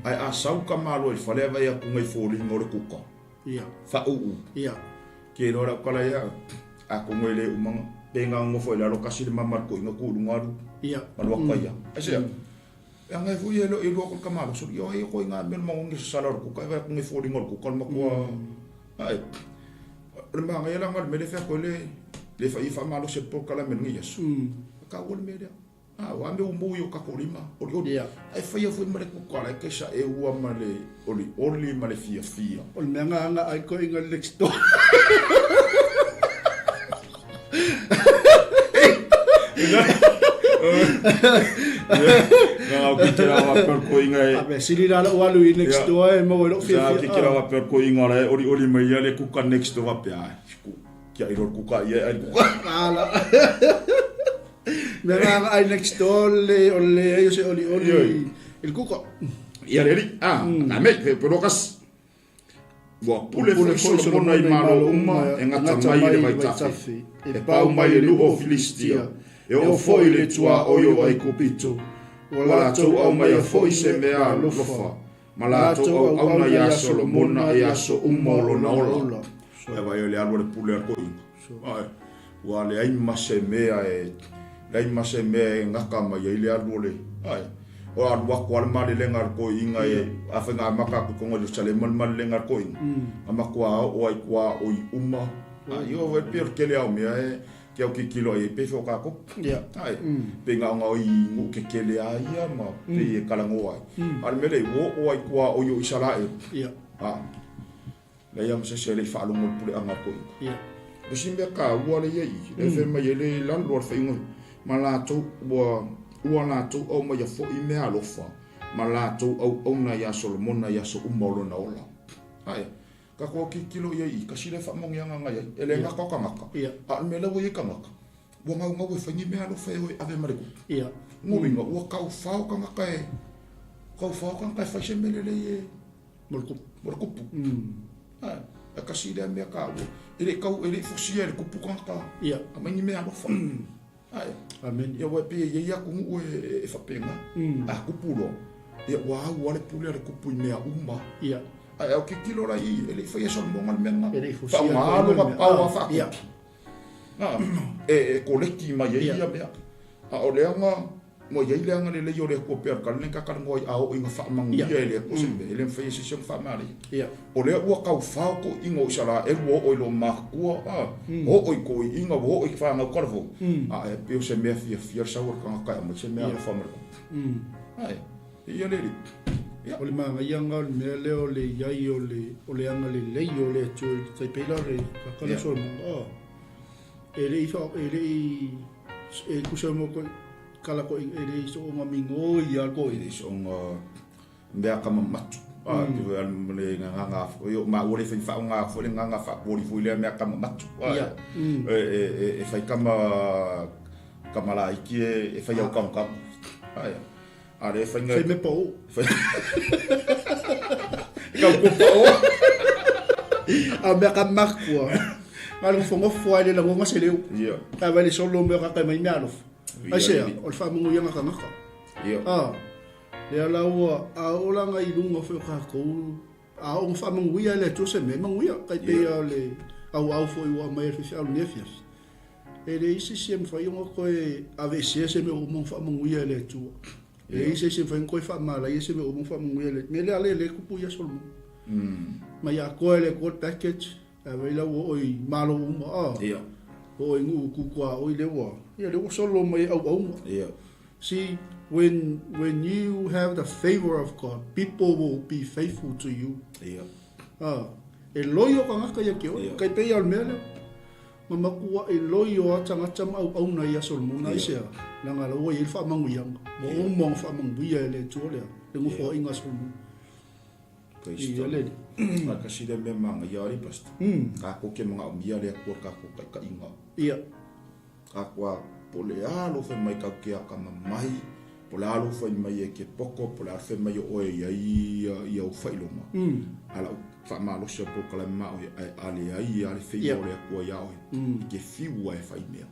Ae a sau ka malo i le fale ae vaai atu nai foliga o le kuka, faauu. Ke iloa lau tala ia, atonu e le uma pe na nofo i lalo tasi le mama a le toeaina tu i luga alu ma lua taia. Aisea? Leaga e foi e le o iloa atu le tamaloa soli, oi koe i ngā mea o le magogi sasala o le kuka e vaai atu nai foliga o le kuka o le matua. Ae, o le manaia la lena o le mea lea e fai atu ai le, le fai faamalosi e le polokalame i lenei aso. E taua le mea lea. A, o a mea ua maua i o tatou lima, olioli. Ae faia foi ma le kuka la e te saeua ma le olioli ma le fiafia. O le mea na aga ai koe i next door. Na kikila faapea o le toeaina e. Faapea sili la lou alu i next door e maua ai lou fiafia. Sa kikila faapea o le toeaina la e olioli mai ia le kuka next door faapea, ai, tiai loa le kuka ia e ai le kuka. Ala. Mea na aga ai next door le o le leai o se olioli i le kuka. Ia le alii, a, na mei, he pelo kasi. Ua pule foi Solomona i malo uma e gata mai i le vaitafe, e pau mai le nuu o Filistia, e oo foi i le tuaoi o Aikupito. Ua latou aumaia foi se mea alofa ma latou auauna iā Solomona i aso uma o lona ola. E vaai o le alu a le pule a le toeaina. Ua leai ma se mea e, leai ma se mea e gata mai ai le alu o le, ae, o alu atu lava le malelega a le toeaina e, afai na amata atu i totonu o Ierusalema le malelega a le toeaina, na matua oo ai i tuaoi uma, ae, ioe, e pei o le tele lava o mea e te autilotilo i ai pei foi o tatou. Ae, pei na ona i nuu tetele lava ia ma pei e talanoa ai. A o le mea lea, ua oo lava i tuaoi o Isaraelu. A. Leai lava ma se isi e le i faalogo i le puleaga a le toeaina. Ia. O si mea taua lea i i, lea fai mai ai le lalo a le faaiuga ma latou ua ua latou aumaia foi mea alofa ma latou auauna iā Solomona i aso uma o lona ola. Ae, tatou autilotilo i ai i i, kasi lea faamanuiaga na i ai, e le gata o tagata, a o le mea lea ua i ai tagata, ua naunau e fai ni mea alofa e o e ave ma le tupe. Ia. Lona uiga, ua taufao tagata e, taufao tagata e fai se mea lelei e, Mo le kupu. Mo le kupu. Ae, e kasi lea mea taua. E le i tau, e le i fosia e le kupu tagata. Ia. Aumai ni mea alofa. Ae. Amene. Ia, aua e pei e i ai atunuu e faapena. A kupu loa, ia ua au lava le pule a le kupu i mea uma. Ia. Ae autilotilo la i i, e le i faia Solomona le mea lena. E le i fosia. Faaaoga lona power faakupu. E koleki mai ai ia mea. A o le aga, ua i ai le agalelei o le Atua pei o le tala lea na talanoa ai, a oo ina faamanuia e le Atua se mea, e le mafai e se isi ona faamalaia. O lea ua taufao toeaiina o Isaraelu ua oo i lou matua, oo i toeaiina, ua oo i fanau talavou, a e pei o se mea fiafia le sau o le tagata e aumai se mea alofa ma le tupe. Ae, ia le alii. Ia. O le manaia lena o le mea lea o le i ai o le, o le agalelei o le Atua i le tai pei la o le kaka lea o Solomona, oh, e le i fa, e le i, e tusa mo ko, kala ko, e le i soonga migoi a ko. E le i soonga mea ka mamatu. A, te wea le nganga, o ma ua le whai whaonga fo le nganga whaapori fo i lea mea ka mamatu. A, e, e, e, e whai kama, kama la iki e, e whai au kamu kamu. Ae. A le whainga... Whai me pa o. Whai... Kau ko pa o. A mea ka makua. Ma le ngofongofo ai le lagonga se leo. Ia. Ka vai le solo mea ka kai mai mea alofa. Ai sea, o le whaamanguianga kangaka. Ia. A, lea la ua, a o langa i lunga foi o kākou, a o whaamanuia le Atua se mea, manuia, kai pei o le au au foi ua aumai e le faifeau i lenei afiafi. E leai se isi e mafai ona toe aveesea se mea ua uma ona faamanuia e le Atua. E leai se isi e mafai ona toe faamalaia se mea ua uma ona faamanuia e le Atua. Mea lea lea e tupu ia Solomona. Mai atoa e le Atua le package, ae vaai la ua oo i malo uma, a. Ia. Oo i nuu tutuaoi lea ua, ia lea ua solo mai e auauna. Ia. See, when, when you have the favor of God, people will be faithful to you. Ia. A, e loio tagata ia te oe. Ia. Kai pei a o le mea lea. Ma makuaʻi loio a tagata ma auauna ia Solomona, aisea? Leaga la ua i ai le faamanuiaga. Ua uma ona faamanuia e le Atua lea, le nofoaiga a Solomona. Praise Ia the le Lord. Tasi lea mea manaia alii Pastor. Tatou ke manaomia le Atua i le tatou taitaiga. Ia. Tatou a po o le a lou fai mai tatou te atamamai, po o le a lou fai mai e te poto, po o le a le fai mai o oe e i ai ia ou faailoga. A lau faamalosi o le polokalame ma oe, ae a leai lava le feiloa o le Atua iā oe, e te fiu lava e fai mea.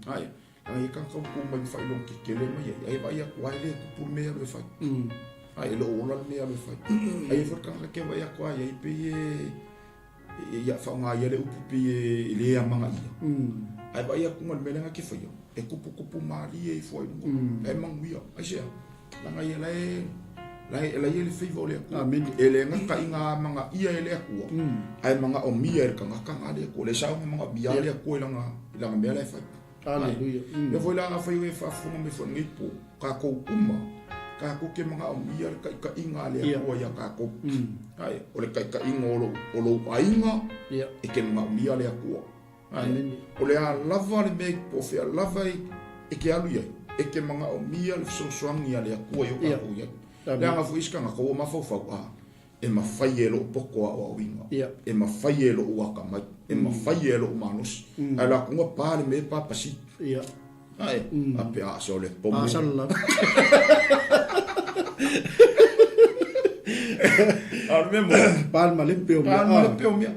Ae, leaga e tagata ua tu mai ma faailoga tetele mai ai, ae vaai atu lava e le tupu le mea e alu e fai. Ae e le o ola le mea e alu e fai. Ae i ai foi le tagata e te vaai atu lava i ai pei e Ia faaaoga ia le upu pei e le amanaia. Ae vaai atu ma le mea lea na te faia, e tuputupu malie ifo ai luga. E manuia. Aisea? Leaga ia la e la e la ia le favour o le Atua. Amene. E le gata i ngā amanaia e le Atua, ae manaomia e le tagata ngā le Atua. Le sao nga manaomia le Atua i lana i lana mea la e fai. Hallelujah. Mea foi la afai oe e faafofoga mai foi i lenei po, kākou uma, kākou ke manaomia le taitaiga a le Atua iā kākou. Ae, o le taitaiga o lou, o lou aiga, e ke manaomia le Atua. Ae, o le a lava le mea po o fea lava e, e ke alu i ai. E ke manaʻomia le fesoasoani a le Akua i o kākou i ai. Leaga foi isi tagata ua mafaufau, a, e mafai e loʻu poto aʻoaʻoina, e mafai e loʻu akamai, e mafai e loʻu malosi. Ae lakou na pa le mea e pa pasi. Ae, a pe a se o le pomo. A salalau. A o le mea moni. Pa le malepe o mea. Pa le malepe o mea.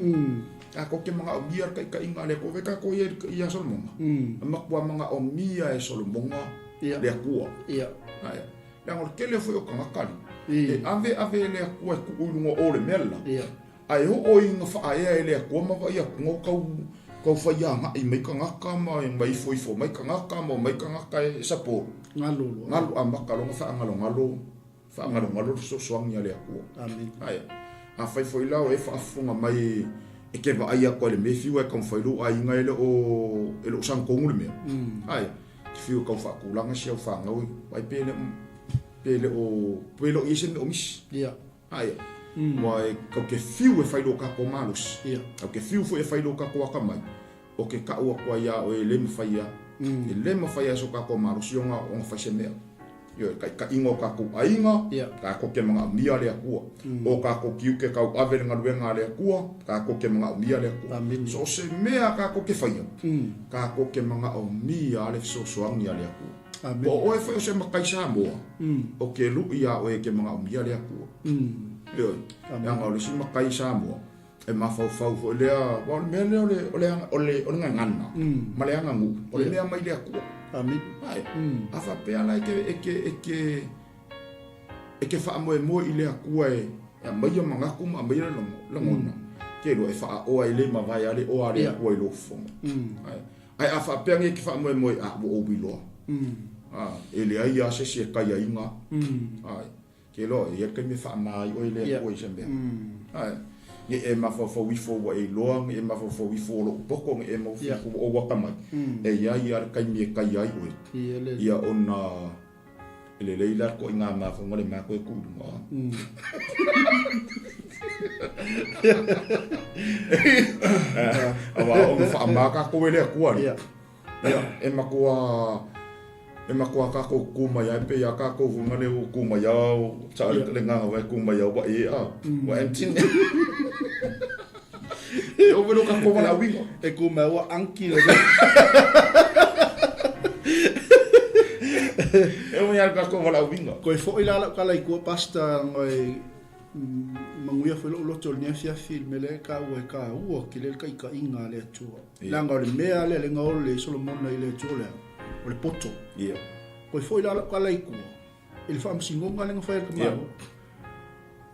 Kākou ke manaʻomia le kaʻikaʻiga a le Akua. Wai kākou ia iā Solomona. E makua manaʻomia e Solomona le Akua. Ae. Leaga o le tele foi o tagata li. E ave ave e le Akua e kuʻu i luga o le mea la. A e oo i na faaea e le Akua ma vaai atu na o kau kau fai agaʻi mai kanaka ma ma ifoifo mai kanaka ma o mai kanaka e support. Galo loa. Galo amata loa na faagalogalo faagalogalo le fesoasoani a le Akua. Amen. Ae. Afai foi la o e faafofoga mai e ke vaai atu ai le mea e fiu ai taumafai lou aiga e le o e le o sagatonu le mea. Ae. Ke fiu e tau faatulaga si au fanau e vaai pe le pe le o pe le o i ai se mea o misi. Ia. Ae. Ua e kau ke fiu e fai lo kākou malosi. Ia. Kau ke fiu foi e fai lo kākou akamai. O ke kaʻu aku ai iā ʻoe e le mafai a. E le mafai a e so kākou malosi ona ona fai se mea. Ioe, kaʻikaʻiga o kākou ʻaiga, kākou ke manaʻomia le Akua. O kākou tiute kauʻawe le galuega a le Akua, kākou ke manaʻomia le Akua. So o se mea a kākou ke faia, kākou ke manaʻomia le fesoasoani a le Akua. Po o ʻoe foi o se makai Samoa, o ke luʻi iā ʻoe ke manaʻomia le Akua. Ioe, leaga o le isi makai Samoa, e mafaufau foi lea, aua o le mea lea o le, o le, o le, o le gagana, ma le aganuu, o le mea mai le Atua. Amene. Ae, a faapea la e ke, e ke, e ke, e ke faamoemoe i le Atua e, e aumaia manatu ma aumaia le lagona, ke iloa e faaoa e le mavae a le oa a le Atua i lou fofoga. Ae, ae a faapea nei e ke faamoemoe, a, ua ou iloa. A, e leai lava se isi e kaiaina. Ae. Ke iloa e i ai le taimi e faamā ai ʻoe i le Akua i se mea. Ae, ne i e mafaufau ifo ua e iloa, ne i e mafaufau ifo o loʻu poto, ne i e mafaufau ifo ua ou akamai, e i ai lava le taimi e kai ai ʻoe. Ia ona e lelei la le toʻaiga mafaufauga le mea koe e kū i luga. Aua ona faamā kākou e le Akua. Ia, e matua, e matua kākou kū mai ai pei a kākou hunga le u kū mai au, sa le le nganga wai kū mai au wa e a, wa empty ne. E o velo kākou wala winga. E kū mai ua anki le. E o ia kākou wala winga. Koe foi la lau kala i kua pasta ngoi manuia foi loʻu loto o lenei afiafi i le mea lea e taua e taua tele le taitaiga a le Atua. Leaga o le mea lea le gaole i Solomona i le Atua lea, o le poto. Koe foi la lau kala i tua, i le faamasinoga lea na fai e le tamāloa.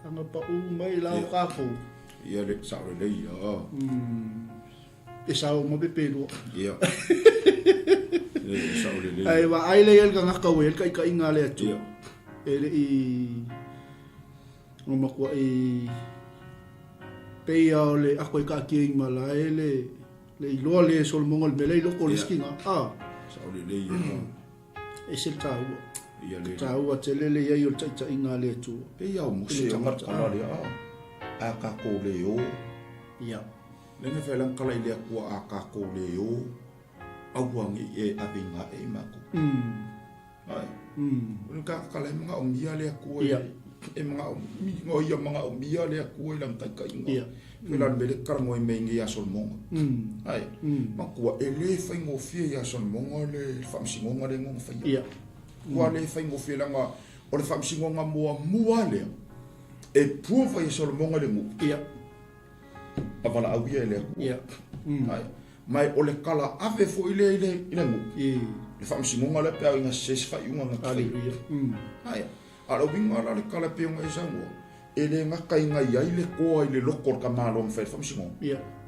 Leaga paʻu mai la o kākou. Ia le sao lelei ia. E sao uma pe pelua. Ia. E sao lelei. Ae vaai lea i ai le tagata ua i ai le taitaiga a le Atua. E le i Ua matuai pei a o le ako e kaatia i malae le le iloa le Solomona o le mea lea i loko o le isi kina. A. Sao lelei ia. Ese le taua. Ia le. Taua tele le iai o le taitaiga a le Atua. Pei a o Mose o kala lea a. A kākou le o. Ia. Lenga whai lang kala i le Atua a kākou le o. Aua nge i e ave i ngā e i mākou. Ai. O le kakala e manaʻomia le Akua i e manaʻo o ia manaʻomia le Akua i lana taitaiga. Ia. Pei la le mea lea e talanoa mai nei ia Solomona. Ai. Matua e le faigofie ia Solomona le faamasinoga lea na ona faia. Ia. Ua le faigofie leaga o le faamasinoga muamua lea e prove ai e Solomona le nuu. Ia. A valaau ia e le Akua. Ia. Ai. Ma e o le kala ave foi lea i le, i le nuu. Le faamasinoga lea pe a ina se se faaiuga na te faia. Aleluia. Ae, a o le uiga la o le kala e pei ona e saunoa, e le gataina i ai le toa i le loto o le tamaloa na fai ai le faamasinoga.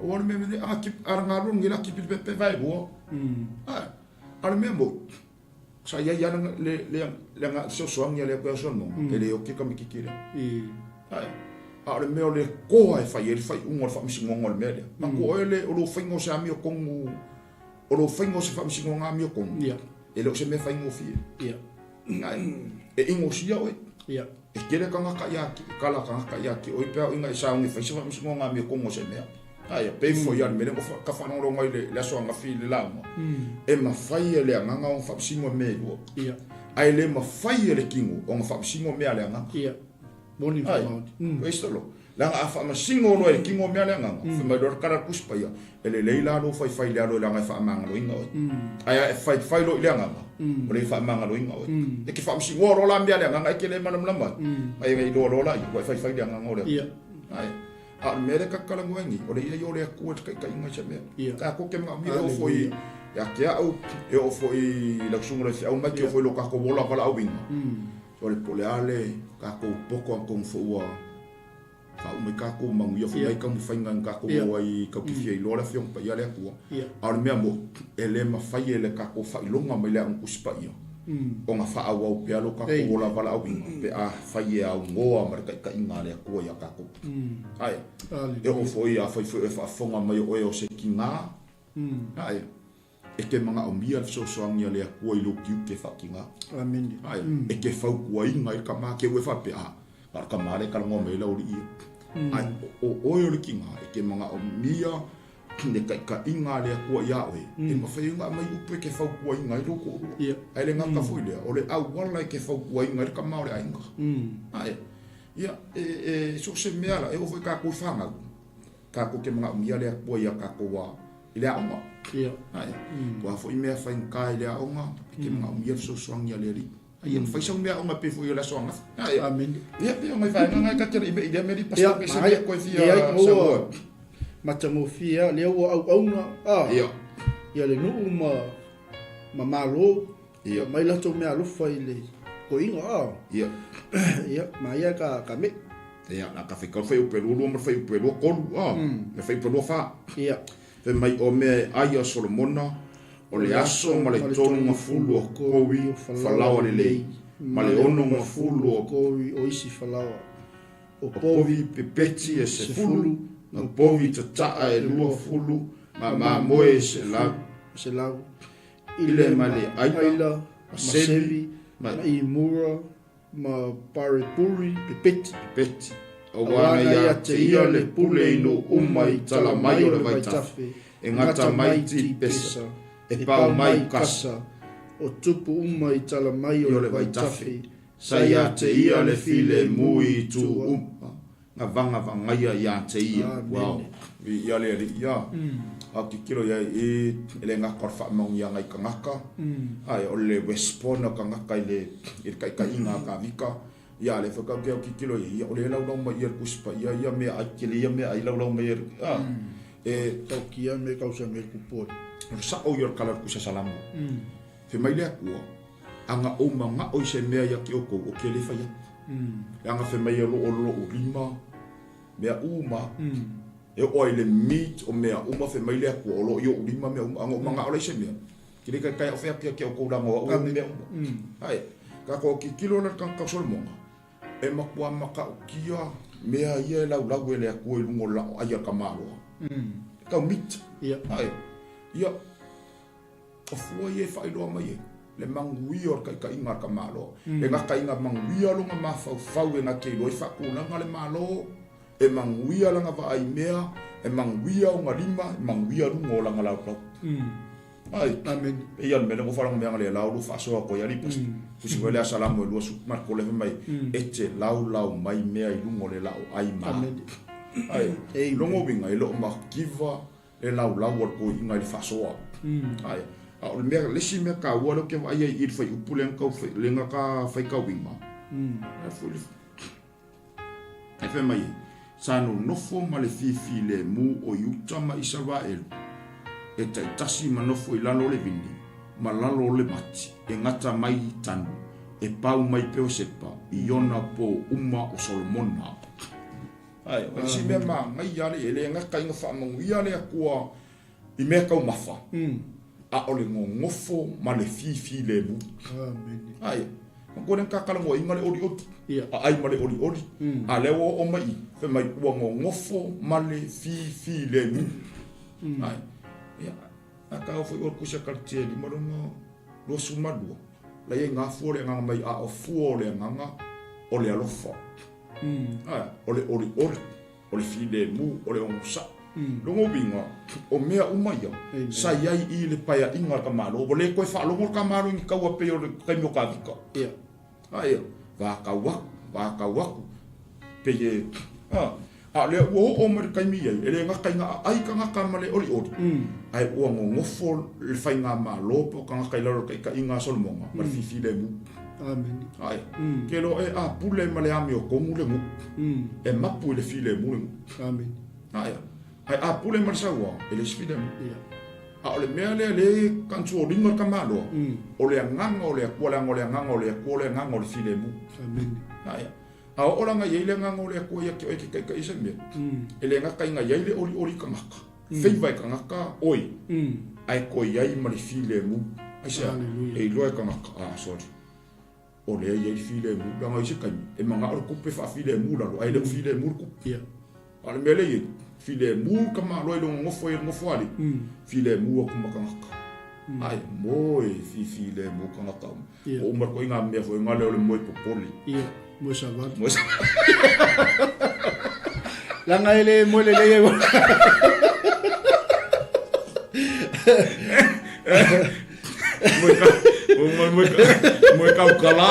Aua o le mea mea, a ki, a le galue nei la kipi le pepe vae lua. Ae, a o le mea moni, sa i ai lava le, le, le, le fesoasoani a le Atua ia Solomona, e le oti le tamaitiiti lea. Ae, a o le mea o le toa e fai ai le faaiuga o le faamasinoga o le mea lea. Matua oe le, o lou faiga o se amiotonu, o lou faiga o se faamasinoga amiotonu, e le o se mea faigofie. Ae, e inosia oe. E tele tagata ia te, kala tagata ia te oe pe a o ina e sauni e fai se faamasinoga amiotonu o se mea. Aia, pei foi a le mea lea ua ka faalogologo ai le aso ananafi i le lauga, e mafai e le agaga ona faamasino mea e lua. Ae le mafai e le tino ona faamasino mea a le agaga. Ia. Moni ma faamaoni. Praise the Lord. Leaga a faamasino loa e le tino mea a le agaga, fai mai loa le tala a le Tusi Paia, e lelei la lou faifai i le alo leaga e faamagaloina oe. Ae a e faifai loa i le agaga, ua le faamagaloina oe. E te faamasinoa loa la mea a le agaga e te le malamalama ai, ae iloa loa laia ua e faifai i le agaga o le Atua. Ae, a o le mea lea ta te talanoa ai nei, o le i ai o le Atua i le taitaiga i se mea. Tatou te manaomia e oo foi ia te au, e oo foi i lau susuga i le faifeau mai, e oo foi i lo tatou ola valaauina, O le po o le a le tatou poto atonu foi ua faauma ai tatou manuia foi mai taumafaiga na tatou o ai tatou te fia iloa le Afioga Paia a le Atua. A o le mea moni, e le mafai e le tatou faailoga mai le Aoga Tusi Paia ona faaauau pea lo tatou ola valaauina pe afai e aunoa ma le taitaiga a le Atua ia tatou. Ae, e oo foi afai foi o e faafofoga mai o oe o se tina, ae, E te manaomia le fesoasoani a le Atua i lou tiute faatina. Amene. Ae, e te fautuaina ai le tama te ue faapea, a, na o le tama lea e talanoa mai ai le aualii ia. Ae, o oe o le tina, e te manaomia le taitaiga a le Atua iā oe, e mafai ai ona aumai upu e te fautuaina ai lou toalua. Ae le gata foi lea, o le auala e te fautuaina ai le tama o le aiga. Ae, ia, e, e, so o se mea la, e oo foi i tatou i fanau, tatou te manaomia le Atua iā tatou a, i le aoga. Ia. Ae, o a foi mea faigata i le aoga, e te manaomia le fesoasoani a le Alii. Ae ia mafai sau mea aoga pei foi o le aso ananafi. Ae, Amene. Ia, pei o nai vaega na e ta te le i mea i lea mea li Ia, pastor pe se mea koe fia leai, ua saunoa. matagofie lava, lea ua auauna, a, Ia. ia le nuu ma, ma Malo, Ia. aumai latou meaalofa i le toeaina, a. Ia. Ia, maia ka, ka me'i. Ia, na ka whaikau whai upe lua lua ma whai upe lua kolu, a, me whai upe lua wha. Ia. Fai mai o mea e ai a Solomona, o le aso ma le 30 o kovi falaoa lelei, ma le 60 o kovi o isi falaoa, o povi pepeti e 10, ma povi tataa e 20, ma mamoe e 100, i le ma le aila, ma sevi, ma imura, ma Parepuri, pepeti. Pepeti. Aua na ia te ia le pule i nuu uma i tala mai o le vaitafe, e gata mai Tipesa, e pao mai Kasa. O tupu uma i tala mai o le vaitafe, sa ia te ia le filemu i itu uma, na vagavagaia ia te ia. Wow. Viia le Alii ia. A tilotilo i ai i e le gata o le faamanuiaga i tagata, ae o le respond a tagata i le i le taitaiga a Kavika, ia lea foi tatou te autitilo i ai, ia o lea e laulau mai ia le Tusi Paia ia meaai tele ia meaai laulau mai e a e Tautia me kausa me kupoli. O le sao ia o le tala o le Tusi a Salamo. Fai mai le Atua, Ana ou manao i se mea ia te outou, ou te le fai atu. Leaga fai mai o lo o lou lima mea uma, e oo ai i le meat o mea uma, fai mai le Atua, o lo o i ou lima mea uma. Ana ou manao la i se mea, ou te le taitai au fai atu ia te outou leaga o au e ou mea uma. Ae, tatou tilotilo la i le tagata o Solomona, e matua matautia mea ia e laulau e le Atua i luga o le laoai a le tamaloa. E tau meat. Ae, ia, O fua ia e faailoa mai ai le manuia o le taitaiga a le tamaloa. E gata ina manuia lona mafaufau e gata iloa ai faatulaga le Malo, e manuia lana vaai mea, e manuia ona lima, e manuia luga o lana laulau. Ai, Amene. Pei a le mea lea ua faalogo mai ana le lau lua faasoa atu ai alii pastor. Tusi foi le Asalamo e 23 fai mai, e te laulau mai mea i luga o le la'o ai ma. Amene. Ai, lona uiga e le o mativa le laulau o le toeaina i le faasoa. Ae, a o le mea, le isi mea taua lea ou te vaai ai i le fuaiupu lea na tau, lea na ta faitauina, e foi le, e fai mai ai, sa nonofo ma le fifilemu o Iuta ma Isaraelu, e taitasi ma nofo i lalo o le vini, ma lalo o le mati, e gata mai i Tanu, e pau mai Peosepa, i ona po uma o Solomona. Ae, o le isi mea manaia alii, e le gata ina faamanuia le Atua i mea taumafa, a o le nonofo ma le fifilemu. Ae, manatua lea na ta talanoaina le olioli, a ai ma le olioli, a lea ua oo mai i, fai mai ua nonofo ma le fifilemu. Ae, ia, a taua foi oe kusi a Kalitia e lima lona 22, la i ai ngā fua o le agaga mai, a o fua o le agaga o le alofa. Ae, o le olioli, o le filemu, o le onosai. Lona uiga, o mea uma ia, sa i ai i le paeaiga a le tamaloa, ua le toe faalogo le tamaloa i ni taua pei o le taimi o Kavika. Aia, vatau aku, vatau aku, pei e, a, a o lea ua oo mai le taimi i ai, e le gata ina aai tagata ma le olioli, ae ua nonofo le faigamalo po o tagata i lalo o le taitaiga a Solomona ma le fifilemu. Amene. Aia, ke loa e apule ma le amiotonu le nuu, e mapu i le filemu le nuu. Amene. Aia, ae apule ma le saua, e le se filemu. A o le mea lea lea e control ina le tamaloa, o le agaga o le Atua, leaga o le agaga o le Atua o le agaga o le filemu. Amene. Aia. A oo la na i ai le agaga o le Atua ia te oe e te taitaia se mea, e le gata ina i ai le olioli i tagata, feiva e tagata oe, ae toe i ai ma le filemu. Aisea? E iloa e tagata, ah sorry, o lea e i ai le filemu, leaga i se taimi, e manao le tupe faafilemu lalo, ae le o filemu le tupe. A o le mea lea e i ai, filemu le tamaloa i lona nofo ai i le nofoalii, filemu atu ma tagata. Ae moe fifilemu tagata uma. Ua uma atu ai ngā mea foi ngā lea o le moe popole. Ia, moe savali. Moe savali. Leaga e le moe lelei ai. Moe ka, moe, moe, moe kaukala.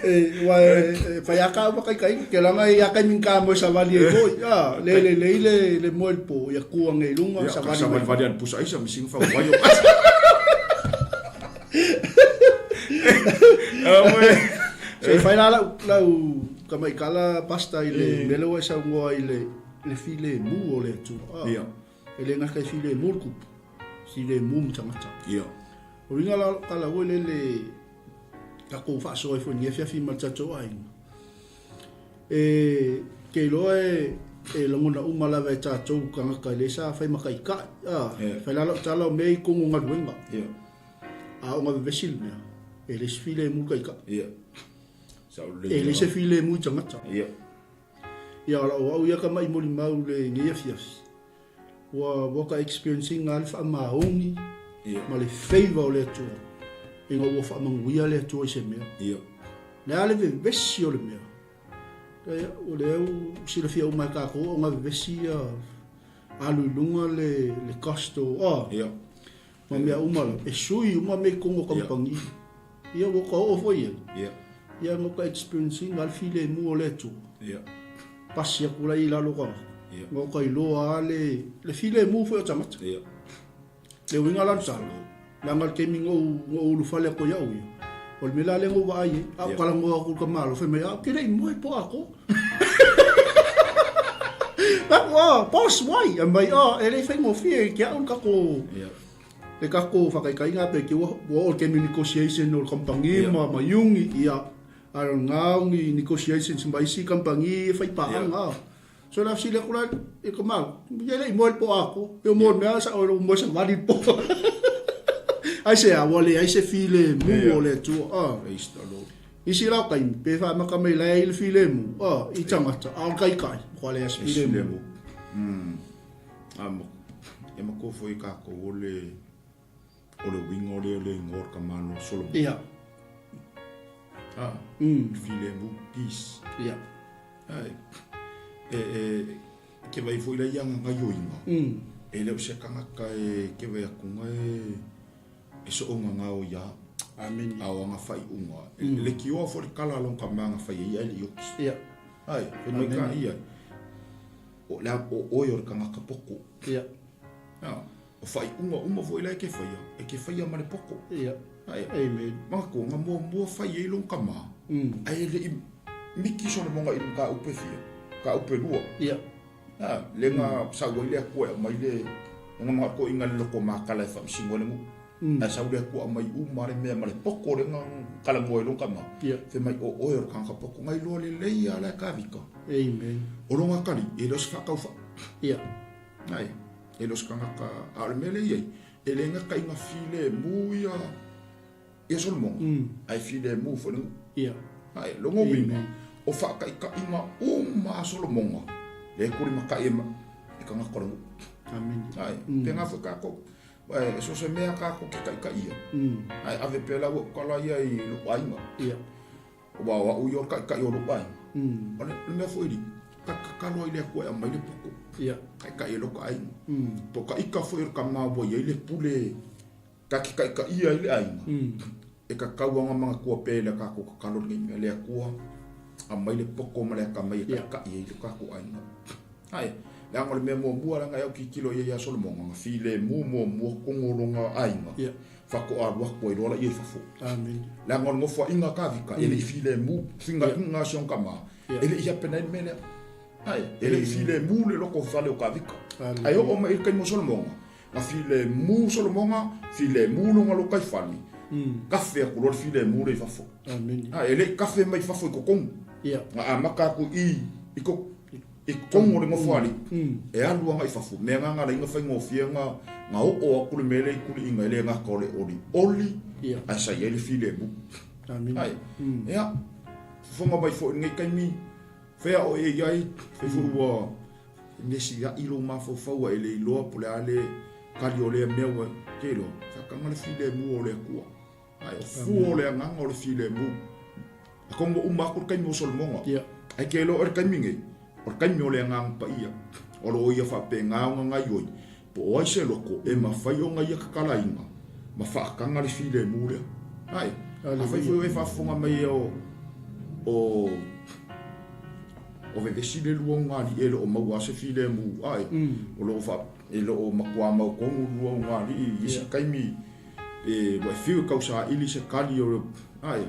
E, ua e, e whai aka au whakaikai, ke langa i akai min ka moe savali e koi, a, le le le le le moe le po, ia kua ngei lunga, Ia, savali savali mai. vali al pusa aisa, mi singa whau vai o kasa. Ah, moe. Se i whai la lau, lau kamaikala pasta i le mele ua i saungoa i le, le file mu o le atua. A, Ia. E le ngaka i file mu le kupu, file mu ma tangata. Ia. O ringa la kala ua le le takou faasoa ai foi i lenei afiafi ma le tatou aiga. E ke iloa e e lagona uma lava e tatou tagata e le sa fai mataitai, a, fai la lau tala o mea i tonu o galuega. A o gavevesi le mea, e le se filemu le taitai. E le se filemu i tagata. Ia o lau au ia ka mai molimau le nei afiafi. Ua ua ka experience ina le faamaoni ma le favor o le Atua ina ua faamanuia le Atua i se mea. Le a le vevesi o le mea. Ia, o lea ua silafia uma e tatou o nga vevesi ia alu i luga le, le cost o, oh, ma mea uma la, e sui uma mea i totonu o kamupani. Ia ua ka oo foi ai. Ia no ka experience ina le filemu o le Atua. Pasi aku la i lalo tagata. No ka iloa a le, le filemu foi o tagata. Le uiga la le tala, leaga le taimi na ou, na ou ulufale atu ai au ia, o le mea la lea na ou vaai ai, a ou talanoa atu i le tamaloa, fai mai, a ou te le i moe po atoa. Aku, oh, boss, why? Fai mai, oh, e le i faigofie i te au le tatou, le tatou faataitaiga pe te ua, ua oo i le taimi o negotiation o le kamupani ma, ma Iuni, ia, a o lena o ni negotiations ma isi kamupani e faipaaga. So la fesili atu la i ka mau, ia le i moe le po atoa, e o moe mea sa o moe savali le po. Ai se a, ua leai se filemu o le Atua. Ah. Praise the Lord. Isi la o taimi, pe whaamaka mai lae i le filemu, ah, i tangata, a o le taitai, kua leai se filemu. A ma, e ma ko foi kākou o le, o le uiga o le le ingoa o le tamaloa Solomon. Ia. Ah, filemu, peace. Ia. Ai, e, e, ke vai foi la ia nga gaioiga. E le o se tagata e ke vai atunga e, e soonga ngao ia. Amen. A o anga whaiunga. E le kioa fo le kala long ka manga whai e ia e le ioki. Ia. Ai, fai mai ka ia. O le o oe o le kangaka poko. Ia. Ah, o whaiunga uma foi la e ke whaia. E ke whaia ma le poko. Ia. Ai, Amen. Manga ko nga mua mua whai e long ka ma. Ai le i miki sona monga i ka upe fia. Ka upe lua. Ia. Ah, le nga sau ai le akua e mai le nga mga ko inga le loko makala e whamsingo le ngu. Ai sau le akua mai u mare mea ma le poko le nga kala mua i long ka ma. Ia. Fe mai o oe o le kanga poko ngai loa le lei a le ka vika. Amen. O longa kali, e le o se whakau wha. Ia. Ai, e le o se kanga ka, a o le mea le iai, e le nga kai nga file mu ia, ia Solomon. Ai file mu fo le ngu. Ia. Ai, longo winga, o whakaikainga uma a Solomonga, le kuri makai e ma, e kanga kore ngu. Amen. Ai, pe ngā wha kākou, e so se mea kākou ke kai kai ia. Ai, ave pe lau o kala ia i loko ainga. Ia. O wā o au i o kai kai o loko ainga. O le mea foi li, ka tatalo ai le Atua e aumai le poto. Taitai ai lo ka aiga. Po o ka ika foi o le tama ua i ai le pule ta te taitaia ai le aiga, e tatau lava ona manatua pea i le tatou tatalo lenei mea, le Atua, aumai le poto ma le atamai e taitai ai le tatou aiga. Ae, leaga o le mea muamua leaga e autilotilo i ai ia Solomona, na filemu muamua tonu o lona aiga, faatoa alu atu ai loa laia i fafo. Leaga o le nofoaiga a Tavita, e le i filemu, finaiga a si ona tama, e le i happen ai le mea lea. Ae, e le i filemu le lotofale o Tavita. Ae oo mai i le taimi o Solomona, Na filemu Solomona, filemu lona lotaifale, kafe atu loa le filemu lea i fafo. A, e le i kafe mai fafo i totonu. Na amata atu i i i totonu o le nofoalii, e alu agai i fafo. Mea na na ala ai ona faigofie ona na oo atu le mea lea i Tuliiga, e le gata o le olioli, ae sa i ai le filemu. Ae, ia, fofoga mai foi i lenei taimi, fea o e i ai, fai foi ua E mesia'i lou mafaufau a e le iloa po o le a le kali o lea mea ua te iloa, faataga le filemu o le Atua. Ae o fua o le agaga o le filemu. Atonu ua uma atu le taimi o Solomona. Ae te iloa o le taimi nei, o le taimi o le Agaga Paia. O lo o ia faapena ona gaioi, po o ai se loko e mafai ona ia tatalaina ma faataga le filemu lea. Ae, afai foi o e faafofoga mai o o O vevesi le luaugalii e le o maua lava se filemu ae o lo o faa, e le o matua mautonu le luaugalii i isi taimi e ua e fiu e tausaili se kali o le ae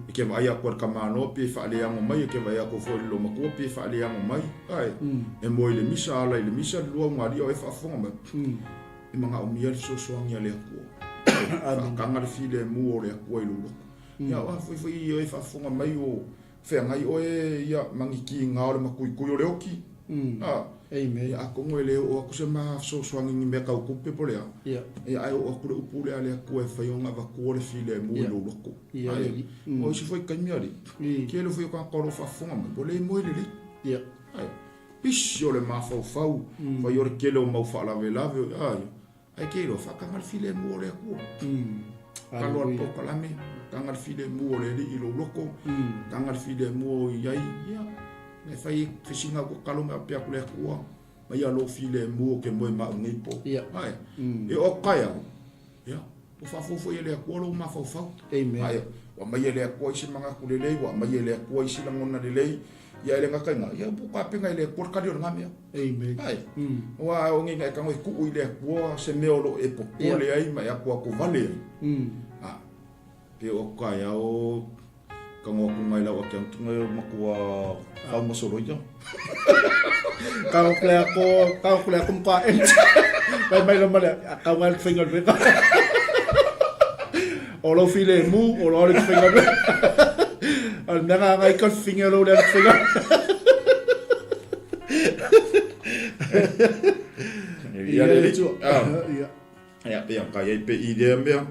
e ke vaai atu a le tamaloa pe faaleago mai e ke vaai atu foi i le loomatua pe faaleago mai ae e moe i le misa ala i le misa le luaugalii a o e faafofoga mai e manaomia le fesoasoani a le Atua faataga le filemu o le Atua i lou loto. Ia a foi foi e faafofoga mai o Feagai oe ia ma ni kiga o le matuitui o le oki. A, ia atonu e le oo atu se ma fesoasoani i ni mea tau tupe po o le a, ia ae oo atu le upu lea a le Atua e fai ona avatua le filemu i lou loto. Ae, o isi foi taimi alii, tele foi o tagata o lo o faafofoga mai, ua le moe lelei. Ae, pisi o le mafaufau, fai o le tele o mau faalavelave, a, ia. Ae ke iloa, faataga le filemu o le Atua. Kalo a le polokalame, taga le filemu o le Alii i lou loto, taga le filemu o i ai, ia, e fai e fesina ua kalo mai pea atu le Atua, mai ia lou filemu o ke moe ma au nei po. Ae, e o kai au, ia, ua faafoufou e le Atua lou mafaufau. Ae, ua aumai e le Atua isi manatu lelei, ua aumai e le Atua isi lagona lelei, Ia e le gata i na, ia ua tapena i le Atua le kali o lena mea. Amen. Ai. Aua o nei na e tago e tuu i le Atua se mea o lo o e popole ai ma e atoato vale ai. A, pe o atu taeao tago atu ngai lau ake atu ngai o matua faumasolo ia. Ka o klea ko, ka o klea ko mka empty. Mai mai la male, a kau ngai le faigaluega. O lou filemu, o lo alu i te faigaluega. O le mea nga ngai ka finge o lou le alu i te faigaluega. Ia le Ia. Ia pe ka ia pe i lea mea.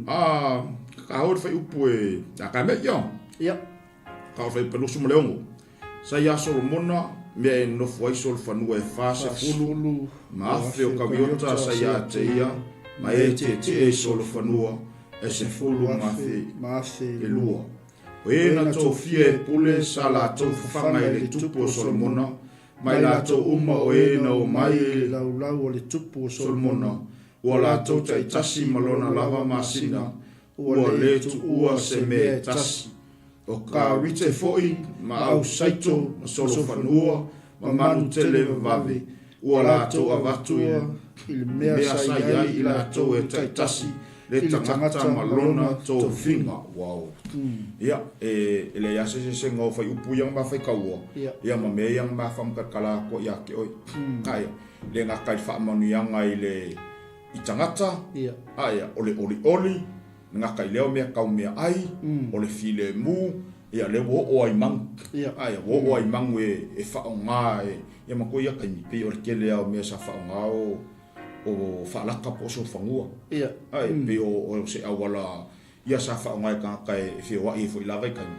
Ah, ka hoi whai upu e a ka mea ia. Ia. Ka whai pelusu ma le ongo. Sa ia Solomona mea e nofo ai solofanua e 40 ma afe o kaviota sa ia te ia ma e tietie i solofanua e 10 ma afe e lua. O e na tofia e pule sa latou fafaga i le tupu o Solomona, ma i latou uma o e na omai i le laulau o le tupu o Solomona, ua latou taitasi ma lona lava masina, ua le tuua se mea e tasi. O Karite foi ma Ausaito ma Solofanua ma Manutele vavave, ua latou avatu i le mea sa i ai i latou e taitasi le tagata ma lona tofiga. Wow. Ia, e leai lava se eseesega o faiupu ia na ma faitaua, ia ma mea ia na ma faamakatakala atu ai ia te oe. Ae, le gata i le faamanuiaga i le i tagata, ae o le olioli, le gata i lea mea tau meaai, o le filemu, ia lea ua oo ai i manu. Ae ua oo ai i manu e faaaoga e, ia matua ia taimi, pei o le tele lava o mea sa faaaoga o o faalaka po o solofanua. Ae pei o se auala ia sa faaaoga e tagata e feoai ai foi i la vaitaimi.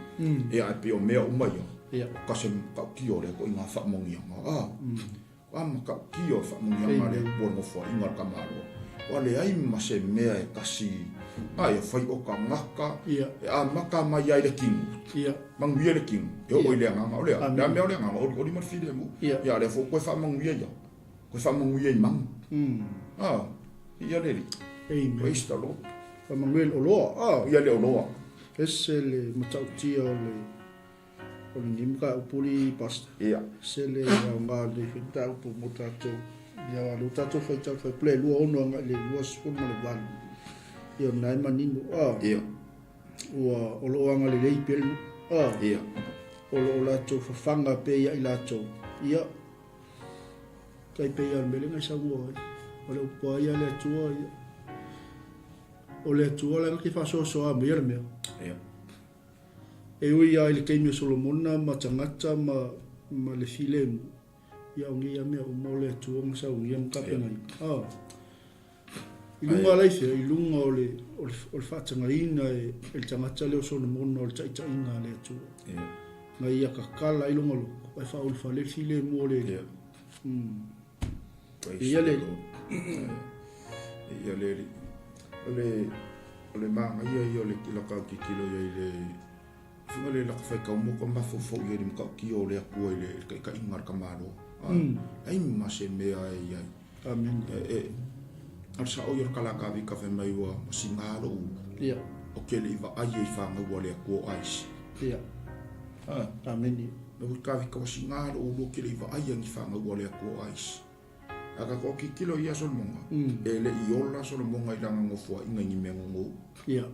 Ia ae pei o mea uma ia, o ka se matautia o lea ituaiga faamanuiaga. A matautia o le faamanuiaga a le Atua i le nofoaiga a le tamaloa, ua leai ma se mea e tasi. A ia fai o tagata Ia. e amata mai ai le tino. Ia. Manuia le tino. E oo i le agaga o le a? Le a mea o le agaga olioli ma le filemu. Ia. Ia a lea foi ua toe faamanuia ia. Toe faamanuia i magu. A, ia le Alii. Amen. Praise the Lord. Faamanuia i le oloa. A. Ia le oloa. Ese le matautia o le o lenei mataupu li Pastor. Ia. Ese le aoga o lenei foi mataupu mo tatou. Ia aua lea ua tatou faitau faipule e 26 agai i le 28. Ia o lena e manino. A. Ia. Ua o lo o agalelei pea le nuu. A. Ia. O lo o latou fafaga pea ia i latou. Ia. Tai pei lava o le mea lea na e saunoa ai. O le upu lava ia a le Atua, ia. O le Atua la na te faasoasoa maia le mea. Ia. E ui lava i le taimi o Solomona ma tagata ma, ma le filemu, ia o nei lava mea uma o le Atua na saunia ma tapenaina. Ah. I luga la i fea? I luga o le, o le, o le faatagaina e, e le tagata lea o Solomona o le taitaiga a le Atua. Ia. Na ia tatala ai lona loto, ae faaulufale le filemu o le Alii. Ia. Praise Ia the le Lord. Ia le Alii. O le, o le manaia ia o le laka au tilotilo i ai i le Finga le laka faitau mo ka mafaufau i ai i le matautia o le Atua i le taitaiga a le tamaloa. Ai ma se mea e i ai. Amene. E, e, o le sao ia o le Kalakavika fai mai ua siga lou ulu. Ia. O ke le i vaai ai i fanau a le Atua o aisi. Ia. Ha. Amene. Na ui kavika ua siga lou ulu o ke le i vaai ai i fanau a le Atua o aisi. A ka ko tilotilo ia Solomoga, e le i ola Solomoga i lana nofoaiga i ni mea gogou. Ia.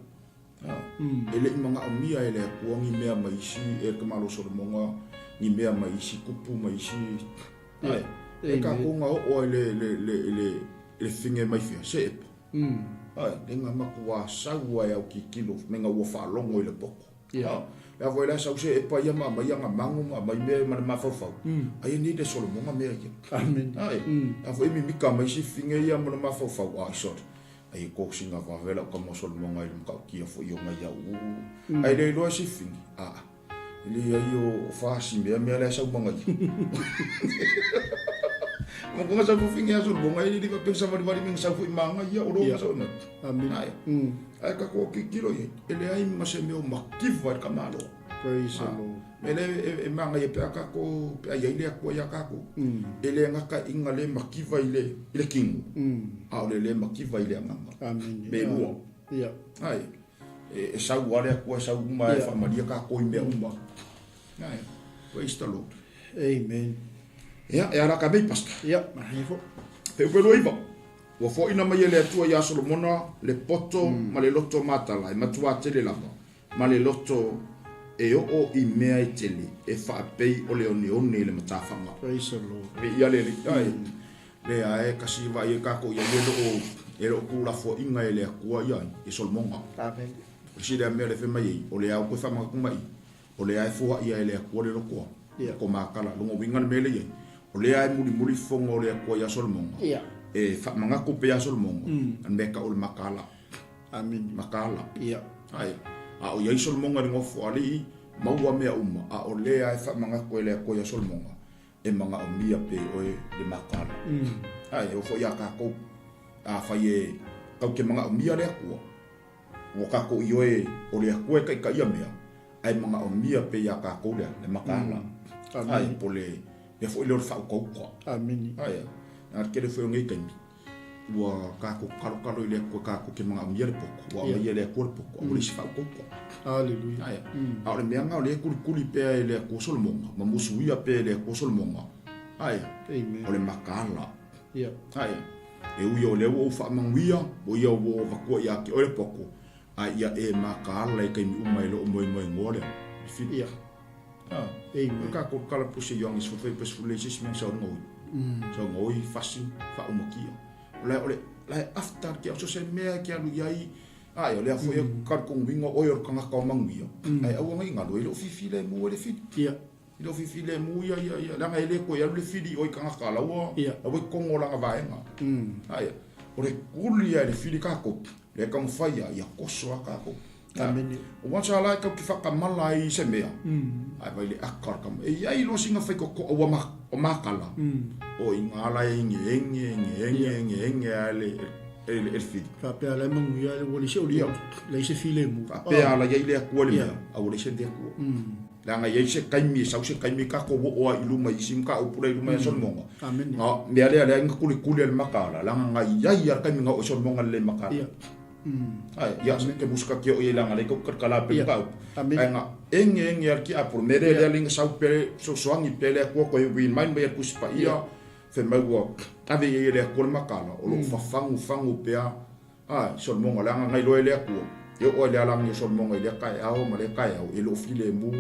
E le i manaomia e le Atua ni mea mai isi, e le tamaloa Solomoga, ni mea mai isi kupu mai isi. Ae, e tatou na oo ai le, le, le, le, le fine mai fea, se epa. Ae, le na matua sau ai au tilotilo, me na ua faalogo i le poto. Le a foi la sau se epa ia ma aumai ana mago ma aumai mea ma le mafaufau. Aia nei le Solomoga mea ia. Amen. Ae, a foi mimika mai isi fine ia ma le mafaufau, ai sorry. Ai e kosina vave lau tama o Solomoga i le matautia foi o nai au. Ai le iloa e sifini. Aa, e leai o fasi mea mea la e sau ma nai. Ma konga sau fofini a Solomoga e lili faapea savalivali me sau foi ma ngai ia o lo sau na. Amen. Ai. Ai ka ko tilotilo i ai, e leai ma se mea o makiva i le tamaloa. Praise the Lord. Me le e magaia pe a kākou, pe a iai le Atua iā kākou. E le gata iga le makiva i le, i le kino, a o le le makiva i le agaga. Amen. Me lua. Ia. Ai, e sau lava le Atua e sau uma e faamalia kākou i mea uma. Ai, praise the Lord. Amen. Ia, e ala ka mei, Pastor. Ia, mahe fo. Peupe 29. Ua foaina mai e le Atua iā Solomona le poto ma le loto matala e matuā tele lava, ma le loto e oo i mea e tele, e faapei o le oneone i le matafaga. Praise the Lord. Viia le Alii. Ae, lea e kasi vaai ai kākou i ai e loo, e loo kulafoaiga e le Atua ia i Solomoga. Amen. O le sili a mea le fai mai ai, o le ao koe faamanatu mai, o lea e foai e le Atua le lotoa. Ia. Ko makala, longa uiga le mea le i ai. O lea e mulimuli fofoga o le Atua iā Solomoga. Ia. E faamanatu pea iā Solomoga, a le mea e tau o le makala. Amene. Makala. Ia. Ai, a o i ai Solomoga i le nofo alii, maua mea uma, a o lea e faamanatu e le Atua iā Solomoga, e manaomia pea i oe le makala. Ai, e oo foi iā kākou, afai e tatou te manaomia le Atua, ua kākou ioe o le Atua e taitaia mea, ae manaomia pea iā kākou le, le makaala. Ai, po o le mea foi lea o le faautauta. Amene. Ai, a le tele foi o nei taimi, ua kākou kalokalo i le Atua kākou te manaomia le poto, ua aumaia e le Atua le poto, a ua leai se faautauta. Aleluia. Ai, a o le mea lena o lea e kulikuli pea e le Atua Solomoga, ma musuia pea e le Atua Solomoga. Ai, Amen. o le makaala. Ia. Ai, e ui o lea ua ou faamanuia, o ia ua ou avatua ia te oe le poto, a ia e makaala i taimi uma e le o moemoenoa lea, le fili. Ia. Ah, Amen. o kākou kala puse Ioane 14 pa sefulu leai se isi mea na saunoa oi. Saunoa oi fasi faaumakia. O le o le la e after ke so se mea ke alu i ai, ai o lea foi e kala kong winga oi o le kangaka o manuia. Ai aua ngai ngalo e le o fifi le mu e le fili. Ia. I le o fifi le mu ia ia ia leaga e le koe alu le fili oi kangaka laua Ia. laua i kongo langa vaega. Ai o le kuli ia le fili kākou. Le taumafai ia ia koso a kākou. Amene. O once a la e tau te whakamala ai i se mea. Ai vai le aka o le kama. E iai loa singa whai koko o ma, o makala. O i ngā la e nge enge, nge enge, nge enge a le, e le fili. Faapea la e manuia ua leai se Ia. Leai se filemu. Faapea ala i ai le Atua le Ia. mea, a ua leai se le Atua. Leaga e i ai se taimi e sau se taimi tatou oo ai i luma i isi mataupu la i luma ia Solomona. Amene. Na mea lea lea ina kulikuli ai le mataala, leaga na i ai lava le taimi na oo ai Solomona i le le mataala. Ia. Ai, ia, ke musika ki o i leaga lea tou talikala pe Ia. mataupu. Amene. Ai na enge enge a le tiapolo, mea lea lea lea na sau pe fesoasoani pea le Atua koe remind mai e le Tusi Paia, fai mai ua ave i ai e le Atua le mataala, o lo o fafagufagu pea Ai, Solomona, leaga na iloa e le Atua, e oo ai le alagi o Solomona i lea taeao ma lea taeao, e le o filemu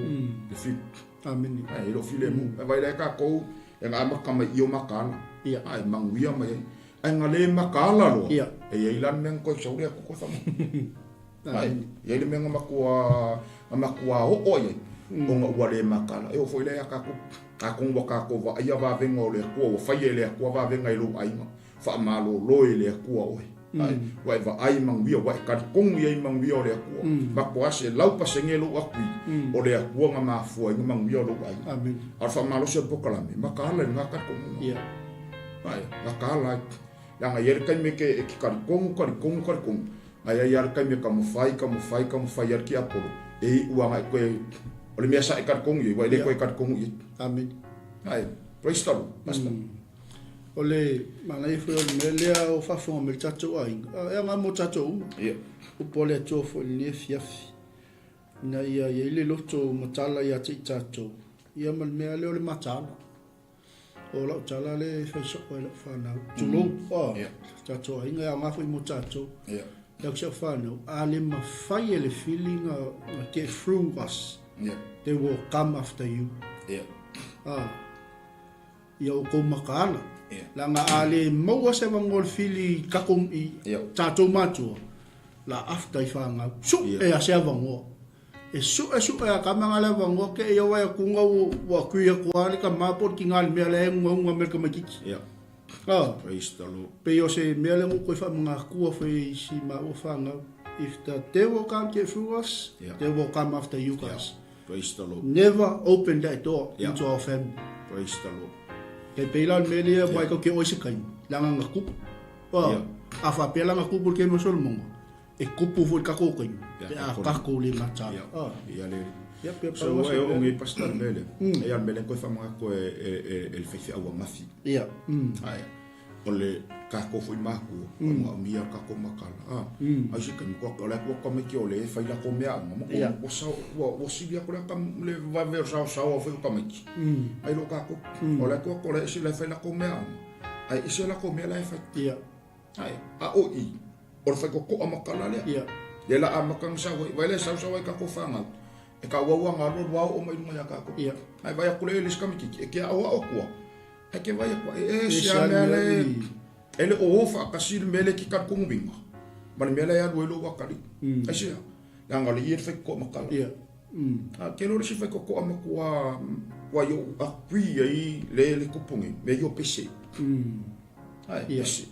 le fili. Amene. Ai, e le o filemu. Ai, vaai la e tatou, e na amata mai i o mataala. Ia. Ai, manuia mai ai. Ai, na le mataala loa. Ia. E i ai la le mea na toe sau le Atua toe faamanuia. Ai, Amene. e i ai le mea na matua, na matua oo ai ai, ona ua le mataala. E oo foi lea ia tatou, atonu ua tatou vaaia vavega o le Atua, ua faia e le Atua vavega i lou aiga. Faamalolo e le Atua oe. Ai, ua e vaai manuia, ua e talitonu i ai i manuia o le Atua. Matua 100% lou akui, o le Atua na mafua ai na manuia o lou aiga. Amene. A o le faamalosi o le polokalame, mataala i lena talitonuga. Ia. Ai, mataala ai. Leaga e i ai le taimi e te, e te talitonu, talitonu, talitonu. Ae i ai lava le taimi e taumafai, taumafai, taumafai ai le tiapolo, e iu lava e toe, o le mea sa e talitonu i ai, ua e le toe talitonu i ai. Amene. Ai, praise the Lord, Pastor. O le manaia foi o le mea lea o faafofoga mai le tatou aiga, e aoga mo tatou uma. Ia. Upu a le Atua foi i lenei afiafi, ina ia i ai le loto matala ia te i tatou, ia ma le mea lea o le mataala. O lau tala lea e fai soo ai lau fanau, tulou, oh, Ia. tatou aiga e aoga foi mo tatou. Ia. Lau si au fanau, a le mafai e le fili na get through us, Ia. they will come after you. Ia. Ah. Ia outou makaala. Ia. Leaga a le maua se avanoa o le fili i tatou i Ia. tatou matua, la after i fanau, Ia. sue a se avanoa. E sue sue a kama nga le avanoa ke ia wai atu nga ua kui atu a le kama po o le kinga le mea lea e ungaunga mai le tamaititi. Ia. Ah. Praise the Lord. Pei o se mea lea na ou toe faamagakua foi i si maua fanau. If the devil can't get through us, Ia. they will come after you guys. Ia. Praise the Lord. Never open that door Yeah. into our family. Praise the Lord. Kei pei la le mea lea wai kau ke oi se kaimi, leaga na kupu. Oh, Yeah. A faapea la na kupu le kemi o Solomona, e kupu foi le tatou kaimi, Yeah, pe a tatou. tatou le mataala. Yeah. Oh. Ia le. Yep, yep, So pau e se oo mea. ngi pastor le mea lea. E ia le mea lea koe whamangato e, e, e, e le whaiwhi aua ngafi. Ia. Ai. O le kako foi mākua, o ngā mia kako makala. Ah. Ai se kaimi kua o le kua kame ki o le e whai lako mea anga. Ma Ia. kua sao, kua ua sili ako le kam le vave o sao sao foi o kamaiki. Ai lo kako. O le kua ko le ese le whai lako mea anga. Ai ese lako mea la e whai. Ia. Ai, a o i. O le whai ko koa makala lea. Ia. Le la a makanga sa hoi, vai le sau sau ai kako whangau. E ka waua ngā roa wao o mai runga ia kako. Ia. Ai vai aku le le skamikiki, e ke au au kua. Ai ke vai aku, e e E se se a a mea mea le, i. e le o ofa a kasi le mea le ki ka kongu winga. Ma le mea le alu e lo wakari. Ai se a, le anga le i e whai koa makala. Ia. A, ke lo le si whai koa makua, kua yo a kui ai le le kupungi, me yo pese. Ai, Ia. pese.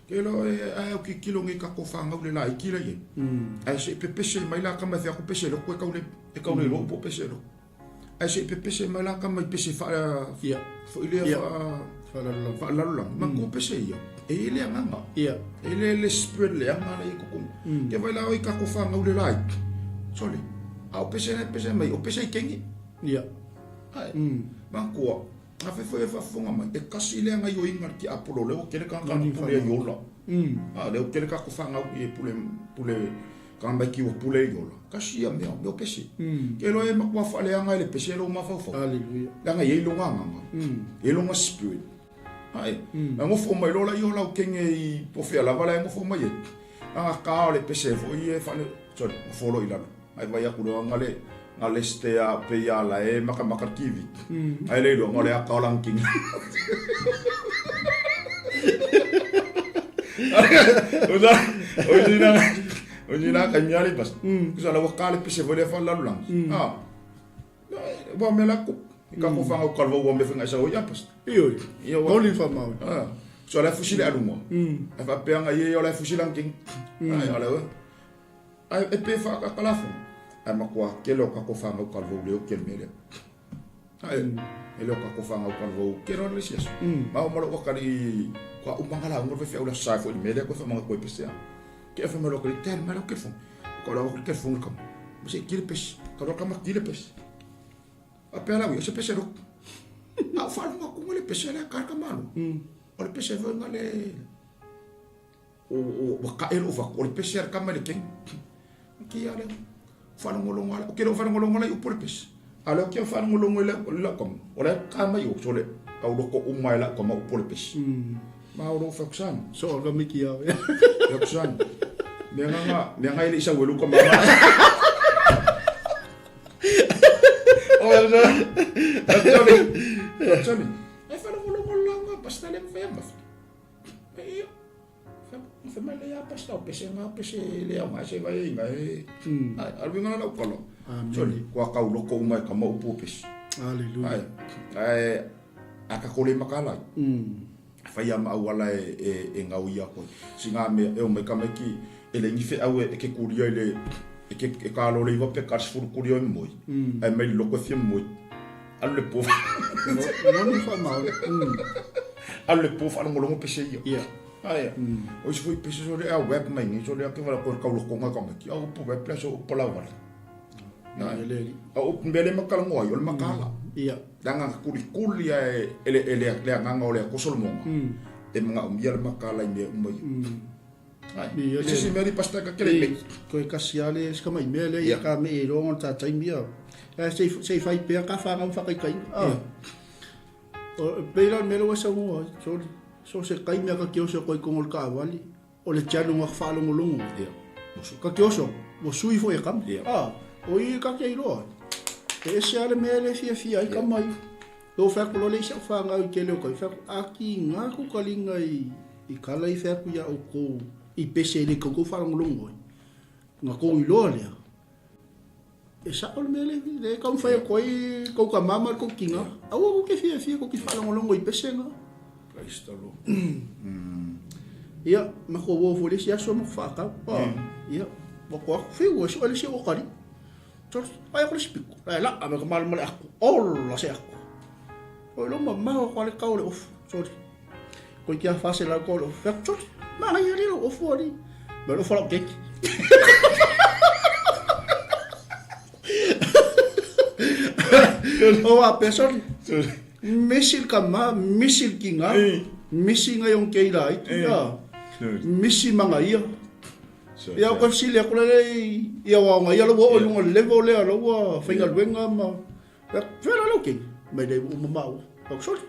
Ke lo e ai au ki kilo ngi ka ko whangau le la i kila ie. Ai se pepese mai la kama whea ko pese lo koe kau le, e kau le lo po pese lo. Ai se pepese mai la kama i pese wha, Ia. fo i lea Ia. wha, Whalalala. wha lalolanga. Ma ko pese ia. E i le anganga. Ia. E le le spirit le anga le i kukungu. Ke vai la oi ka ko whangau le lai. Sorry. A o pese le pese mai, o pese i kengi. Ia. Ai. Ma kua, a fe foi e whafonga mai. E kasi le anga i o inga ki Apollo le o kele ka ka pule i ola. A le o kele ka ko whangau i e pule, pule, ka mai ki o pule i ola. Kasi ia mea, mea o pese. Ke loa e makua wha le anga i le pese lo mawhauwhau. Hallelujah. Le anga i e longa anganga. E longa spirit. Ai. Na ngofo mai lola i ola o kenge i pofea lava la e ngofo mai e. Anga ka o le pese fo i e whane, sorry, ngofo lo i lalo. Ai vai aku le anga le, nga le ste a pe ia la e maka maka kiwi. Ai le lo nga le aka o lang king. Oza, ojina, ojina ka nyali bas. Kusa la waka le pese fo le fa lalo lang. Ah. Wa me la ku. Ka ko whangau kalwa ua me whangai sa o ia pas. Io. Ia wa. Oli whamau. Ah. So la fusi le alunga. E fa peanga ie o la fusi lang king. Ai ala o. Ai e pe fa ka kalafo. Ai makua kele o ka ko whangau kalwa le o kele mele. Ai, e le o ka kofa ngau kan vau ke ro le isi aso. Ma o malo ka li ka umanga la ngor fe ula sa fo le mele ko fa manga ko pese. Ke fa malo ka li malo ke fo. Ko la ko ke fo ka. Mo se kile pes. Ka ro ka ma kile pes. A pe ala wi se pese ro. A fa lo ko le pese le ka ka malo. O le pese fo ngale o ua kaʻe loʻu vaku, o le pese a le kama i le keni. Ki ia lea, faalogologo ala, o ke le o faalogologo ala i upu o le pese. A lea o ke faalogologo i le lau kama, o la e ka mai o, so le tau loko uma e lau kama upu o le pese. Ma o lou feakusani. So o ka miki au. Feakusani. Mea nganga, mea ngai le isa welu kama. O feakusani. Feakusani. Feakusani. E faalogologo langa, pasta le mwhea mawhi. Ia, fai mai le ia pasta o pese ngā pese le au ngai se vai inga e. Ai, alu inga lau kalo. Sorry, kua kau loko uma e ka mau pu pese. Hallelujah. Ai, ai, a ka kole makala. Whai a mau ala e, e, e ngau ia koe. Si ngā mea, e o mai ka mai ki, e le ngiwhe au e, e ke kuria i le, e ke, e ka lore iwa pe ka sifuru kuria i moi. Ai mai loko e whia moi. Alu le po. Moni fa maori. Alu le po whaalongolongo pese ia. Ia. Ai. O isi foi pese so le a web mai ngi so le a ke wala ko kau lokonga ka mai. Au po web le so upo la wala. Na ele. Au upo mbele makala ngoa i o le makala. Ia. Danga kuli kuli a e ele ele le anganga o le akosolo monga. E mga umia le makala i mea uma ia. Ai. Ia Se si mea ni pasta ka kele me. Koe kasi ale se kama i mea le ia ka me e roa ngona tātai mia. Eh, se se whai pea ka whāngau whakaikai. Ah. O peira mea le wasa ngua, sorry. So se kai mea ka kioso koe kongo le kaawali. O le tiano ngā whaalongolongo. Ia. Ka kioso, mo sui fo e kama. Ia. Ah, o i ka kia iroa. E ese ale mea le fia fia ai kama i. Lo whaku lo le isa o whāngau i te leo kai whaku aki ngā kukalinga i i kala i whaku ia o kou i pese le kou kou whaalongolongo ai. Ngā kou iloa lea. E sao le mea le, le kau whai o koe, kou ka mama kou kinga. Aua ko ke fia fia, ko ki whaalongolongo i pese ngā. Praise the Lord. Ia, ma ko wō fo le si aso ma whaakau. Ah, ia, ma ko aku whiu, e so ele si o kari. So, ai ko le sipiko. Ai la, a me ka malama le aku. Ola se aku. O lo ma ma ko le kau le ofu. Sorry. Ko kia fase la ko le ofu. Sorry. Ma ngai ali lo ofu ali. Ma lo fala keki. O a pe sorry. Misi ka ma, misi ki ngā. Misi ngai ong kei la itu. Ya. Misi manga ia. Ia ko sili ko le ia wa ngai ia lo o lunga level le lo wa whainga luenga ma. Ya fela lo ke. Mai le o mamau. Ko sorry.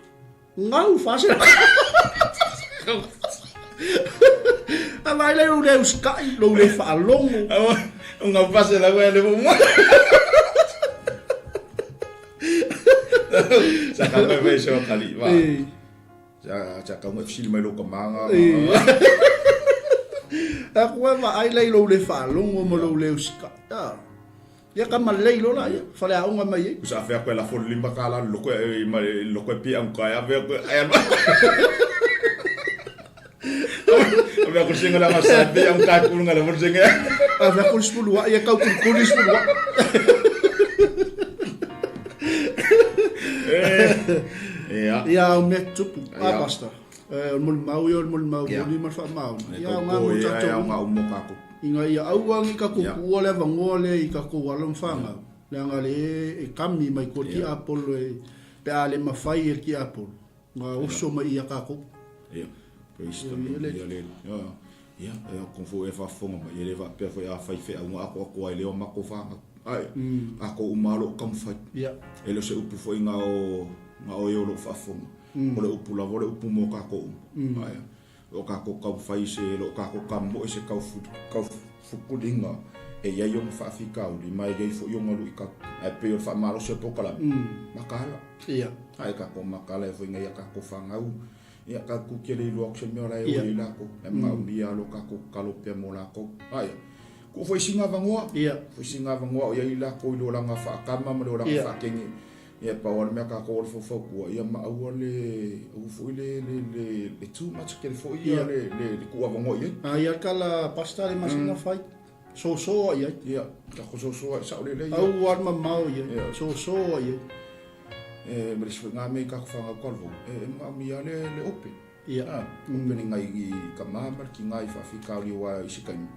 Ngau fase. A vai le o le uskai lo le whaalongo. O ngau fase la wea le mo. Sa ka mai mai so kali va. Sa sa ka mo fsili mai lo ka manga. A koe ma ai lei lo le whaalongo mo lo le uskai. Ia ka ma lei lola ia, whare aonga mai ei. Sa whea koe la fo lima ka la loko e ma loko e pi ang kai a whea koe ai alma. A whea ko singa la ma sa pi ang kai kulunga la fo singa. A whea ko spulu wa ia kau kuli kuli spulu wa. Ia. Ia o mea tupu, a pasta. O le molimau ia o le molimau moni ma le faamaoni. Ia o ngā mo tātou. Ia o ngā umo kākou. Ina ia auangi ka kukuua le avanoa lea i kakou alo ma fanau, leaga le e kami mai ko le tiapolo e pe a le mafai e le tiapolo na oso mai ia kakou. Ia, praise the Lord, ia le, ia, ia, e ko fo e faafofoga mai, e le faapea foi a fai feauga akoakoa ai lea o makou fanau. Ai, kakou uma lava o loo taumafai. Ia. E le o se upu foi na o, na o e o loo faafofoga. O le upu lava o le upu mo kakou uma. Ai, O kākou taumafai se, o kākou kamoe se kaufukuliga e i ai ona faafitauli ma e i ai foi ona luitau. Ae pei o le faamalosi o le polokalame, makaala. Ia. Ae kākou makaala e foi ngai a kākou fanau, ia kākou kele iloa atu se mea o la e oi ai lākou. Ae manaomia lava lo kākou tatalo pea mo lākou. Ae, kuu foi sina avanoa, Ia. foi sina avanoa o i ai lākou i le olaga faakama ma le olaga faakenge. Ia, pau lava le mea kākou o le faufautua, ia ma aua le, aua foi le, le, le, le too much tele foi ia le, le, le tuu avanoa i ai. A ia kala pasta le masina fai, soso i ai. Ia, ka ko soso ai, sao lelei. Aua le mamao i ai, soso i ai. E ma le isi foi na mea i kako whangau kalvo, e manaomia le, le ope. Ah, ope ni ngai i ka ma ma le ki ngai whaafikauli o ai i se kaimi.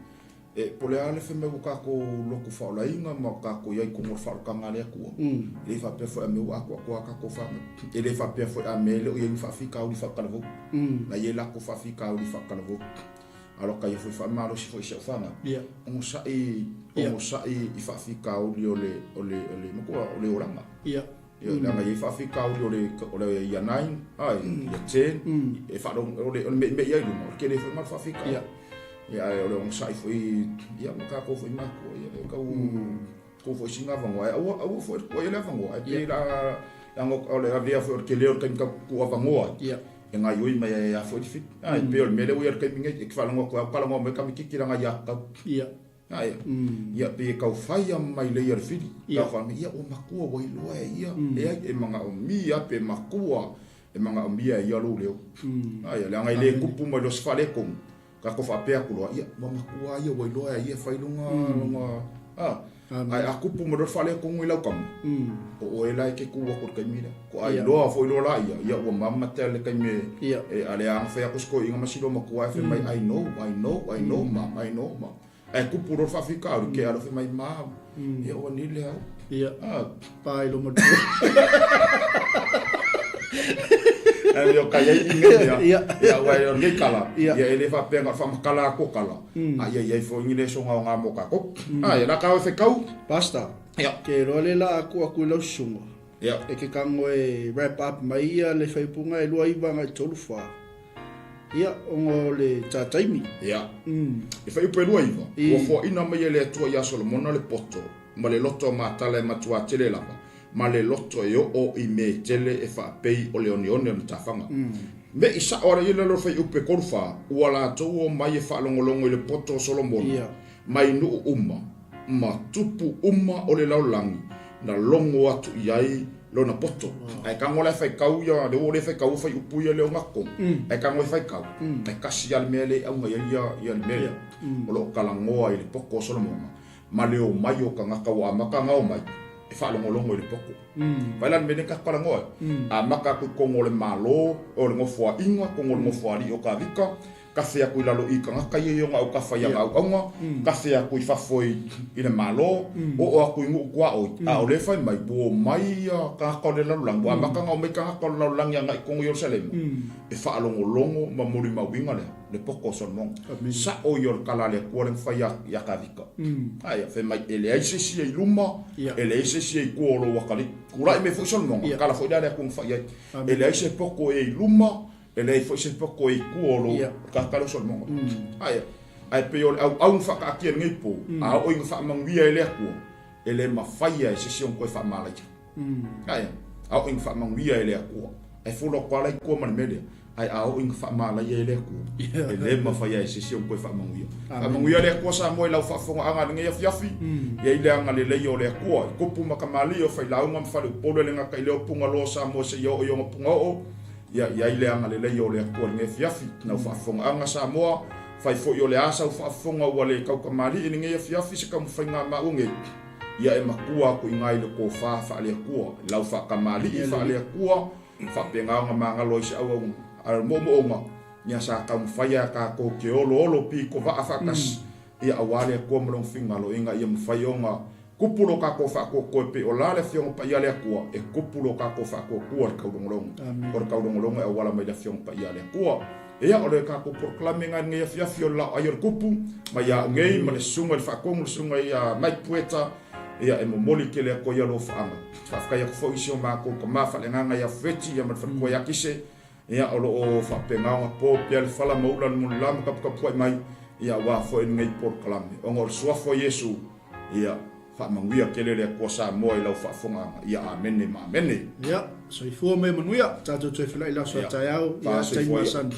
E po le a le fai mai ua kākou loku faaolaina ma kākou i ai i koga o le faaolataga a le Atua. E le faapea foi a mea ua atoatoa a kākou fanau. E le faapea foi a mea e le o i ai ni faafitauli faatalavou. Na i ai latou faafitauli faatalavou. Aloka ia foi faamalosi foi i si au fanau. Onosai, onosai i faafitauli o le, o le, o le, matua, o le olaga. Ia, leaga e i ai faafitauli o le, o le year 9, ai, year 10, e faalogo, o le, o le meimei ai i luga, o le tele foi ma le faafitauli. Ia, ae o le onosai foi, ia, ma tatou foi matua, ia, e tau, tuu foi sina avanoa, ae aua, aua foi le tuu i ai le avanoa, ae pei la, leaga o le avea foi o le tele o le taimi tatou te tuu avanoa ai, e gaoioi mai ai lava foi le fili. Ae pei o le mea lea ua i ai i le taimi nei, e te faalogo atu ai, talanoa mai tamaititi leaga ia tatau. Ae, ia pei e tau fai a mai lei a le fili. Tau fai mai, ia ua matua ua iloa e ia. Leai, e manaomia pe matua, e manaomia e ia lou leo. Ae, leaga e le tupu mai loa se faaletonu, tatou faapea atu loa, ia ua matua ia ua iloa e ia e fai lona, lona, a. Ae a tupu mai loa le faaletonu i lau tama, o oe la e te tu atu i le taimi lea. Ko a iloa foi loa la ia, ia ua mama tele le taimi e, e a le ana fai atu se toeaina ma si loma matua e fai mai, I know, I know, I know, mom, I know, mom. Ae tupu loa le faafitauli, ke alo fai mai, mom, ia ua nile au. Ia, Ah. pa i loma tua. Ae o kai ai i nei mea. Ia. Ia, ua e o nei kala. Ia. Ia e le faapea na o le faamatala atu o kala. A ia i ai foi ni lesoga o ngā mo kākou. Ah, ia la ka o e whekau. Pastor, Ia. ke roa le la aku aku i lau susunga. Ia. E ke kango e wrap up mai ia le whaipunga e 29 i 34. Ia, ona o le tā taimi. Ia. E whaiupu e 29. Ua foaina mai e le Atua iā Solomona le poto, ma le loto matala e matuā tele lava, ma le loto e oo i me tele e faapei o le oneone o matafaga. Me i sao ala ia lalo whaiupu e 34, ua latou o mai e faalogologo i le poto o Solomona, mai nuu uma, ma tupu uma o le lalolagi, na logo atu i ai lona poto. Ae tago la e faitau ia, lea ua le faitau ua faiupu ia lea o gatonu. Ae tago e faitau, ae tasi lava le mea lea e auga i ai ia, ia le mea lea. O lo o talanoa i le poto o Solomona, ma le omai o tagata ua amata ona omai e faalogologo i le poto. Vaai la le mea lea na tatou talanoa ai. Amata atu i totonu o le Malo, o le Nofoaiga, totonu o le Nofoalii o Tavita, Kafe atu i lalo i tagata ia i ona autafa i ana auauna, kafe atu i fafo i le Malo, oo atu i nuu tuaoi, a o lea e fai mai, ua omai ia tagata o le lalolagi, ua amata ona omai tagata o le lalolagi agai i totonu o Ierusalema, e faalogologo ma molimauina lea, le poto o Solomona. Sao ia o le tala a le Atua lea na fai ia Tavita. Aia, fai mai, e leai se isi e i luma, e leai se isi e i tua o lou atalii. Tulai mai foi Solomona, tala foi lea a le Atua na fai ai, e leai se poto e i luma, E leai foi se poto e i tua o lou tagata lea o Solomona. Ae, ae pei o le auau na faataatia i lenei po, a oo ina faamanuia e le Atua, e le mafai e se isi ona toe faamalaia. Ae, a oo ina faamanuia e le Atua, ae follow atu lava la i tua ma le mea lea, ae a oo ina faamalaia e le Atua, e le mafai e se isi ona toe faamanuia. Faamanuia le Atua Samoa i lau faafofogaaga i lenei afiafi, ia i le agalelei o le Atua, i tupu ma kamalii o failauga ma faleupolu e le gata i lea o Pugaloa o Samoa seia oo i ona pugaoo, Ia i ai le agalelei o le Atua i lenei afiafi. Nau faafofogaaga Samoa, fai foi o le a sau faafofoga ua le tautamalii i lenei afiafi se taumafaiga a maua nei. Ia e matua atu i ina i le tofa faale-Atua, i lau faatamalii faale-Atua, faapena ona magalo ai se auauna. A o le moomooga, ia sa taumafai a tatou te oloolo pito vaa faatasi, ia aua le Atua ma Lona finagalo ina ia mafai ona Kupu lo tatou faatuatua e pei o la le Afioga Paia a le Atua, e kupu lo tatou faatuatua i le taulogologo. O le taulogologo e auala mai i le Afioga Paia a le Atua. Ia, o le tatou polokalame lena i lenei afiafi o le laoai o le kupu, mai ia au nei ma le susuga i le Faatonu, le susuga ia Mike Pueta, ia e momoli tele atu ai alofaaga. Faafetai atu foi i si o matou tama faaleagaga ia Feti ia ma le faletua ia Kise, ia o lo o faapena ona po pea le fala ma ula le mulila ma taputapuai mai, ia aua foi lenei polokalame. Ona o le suafa o Iesu, Ia, faamanuia tele le Atua Samoa i lau faafofogaaga. Ia, amene ma amene. Ia, soifua ma ia manuia. Tatou toe felai i le aso a taeao, ia taimi masani.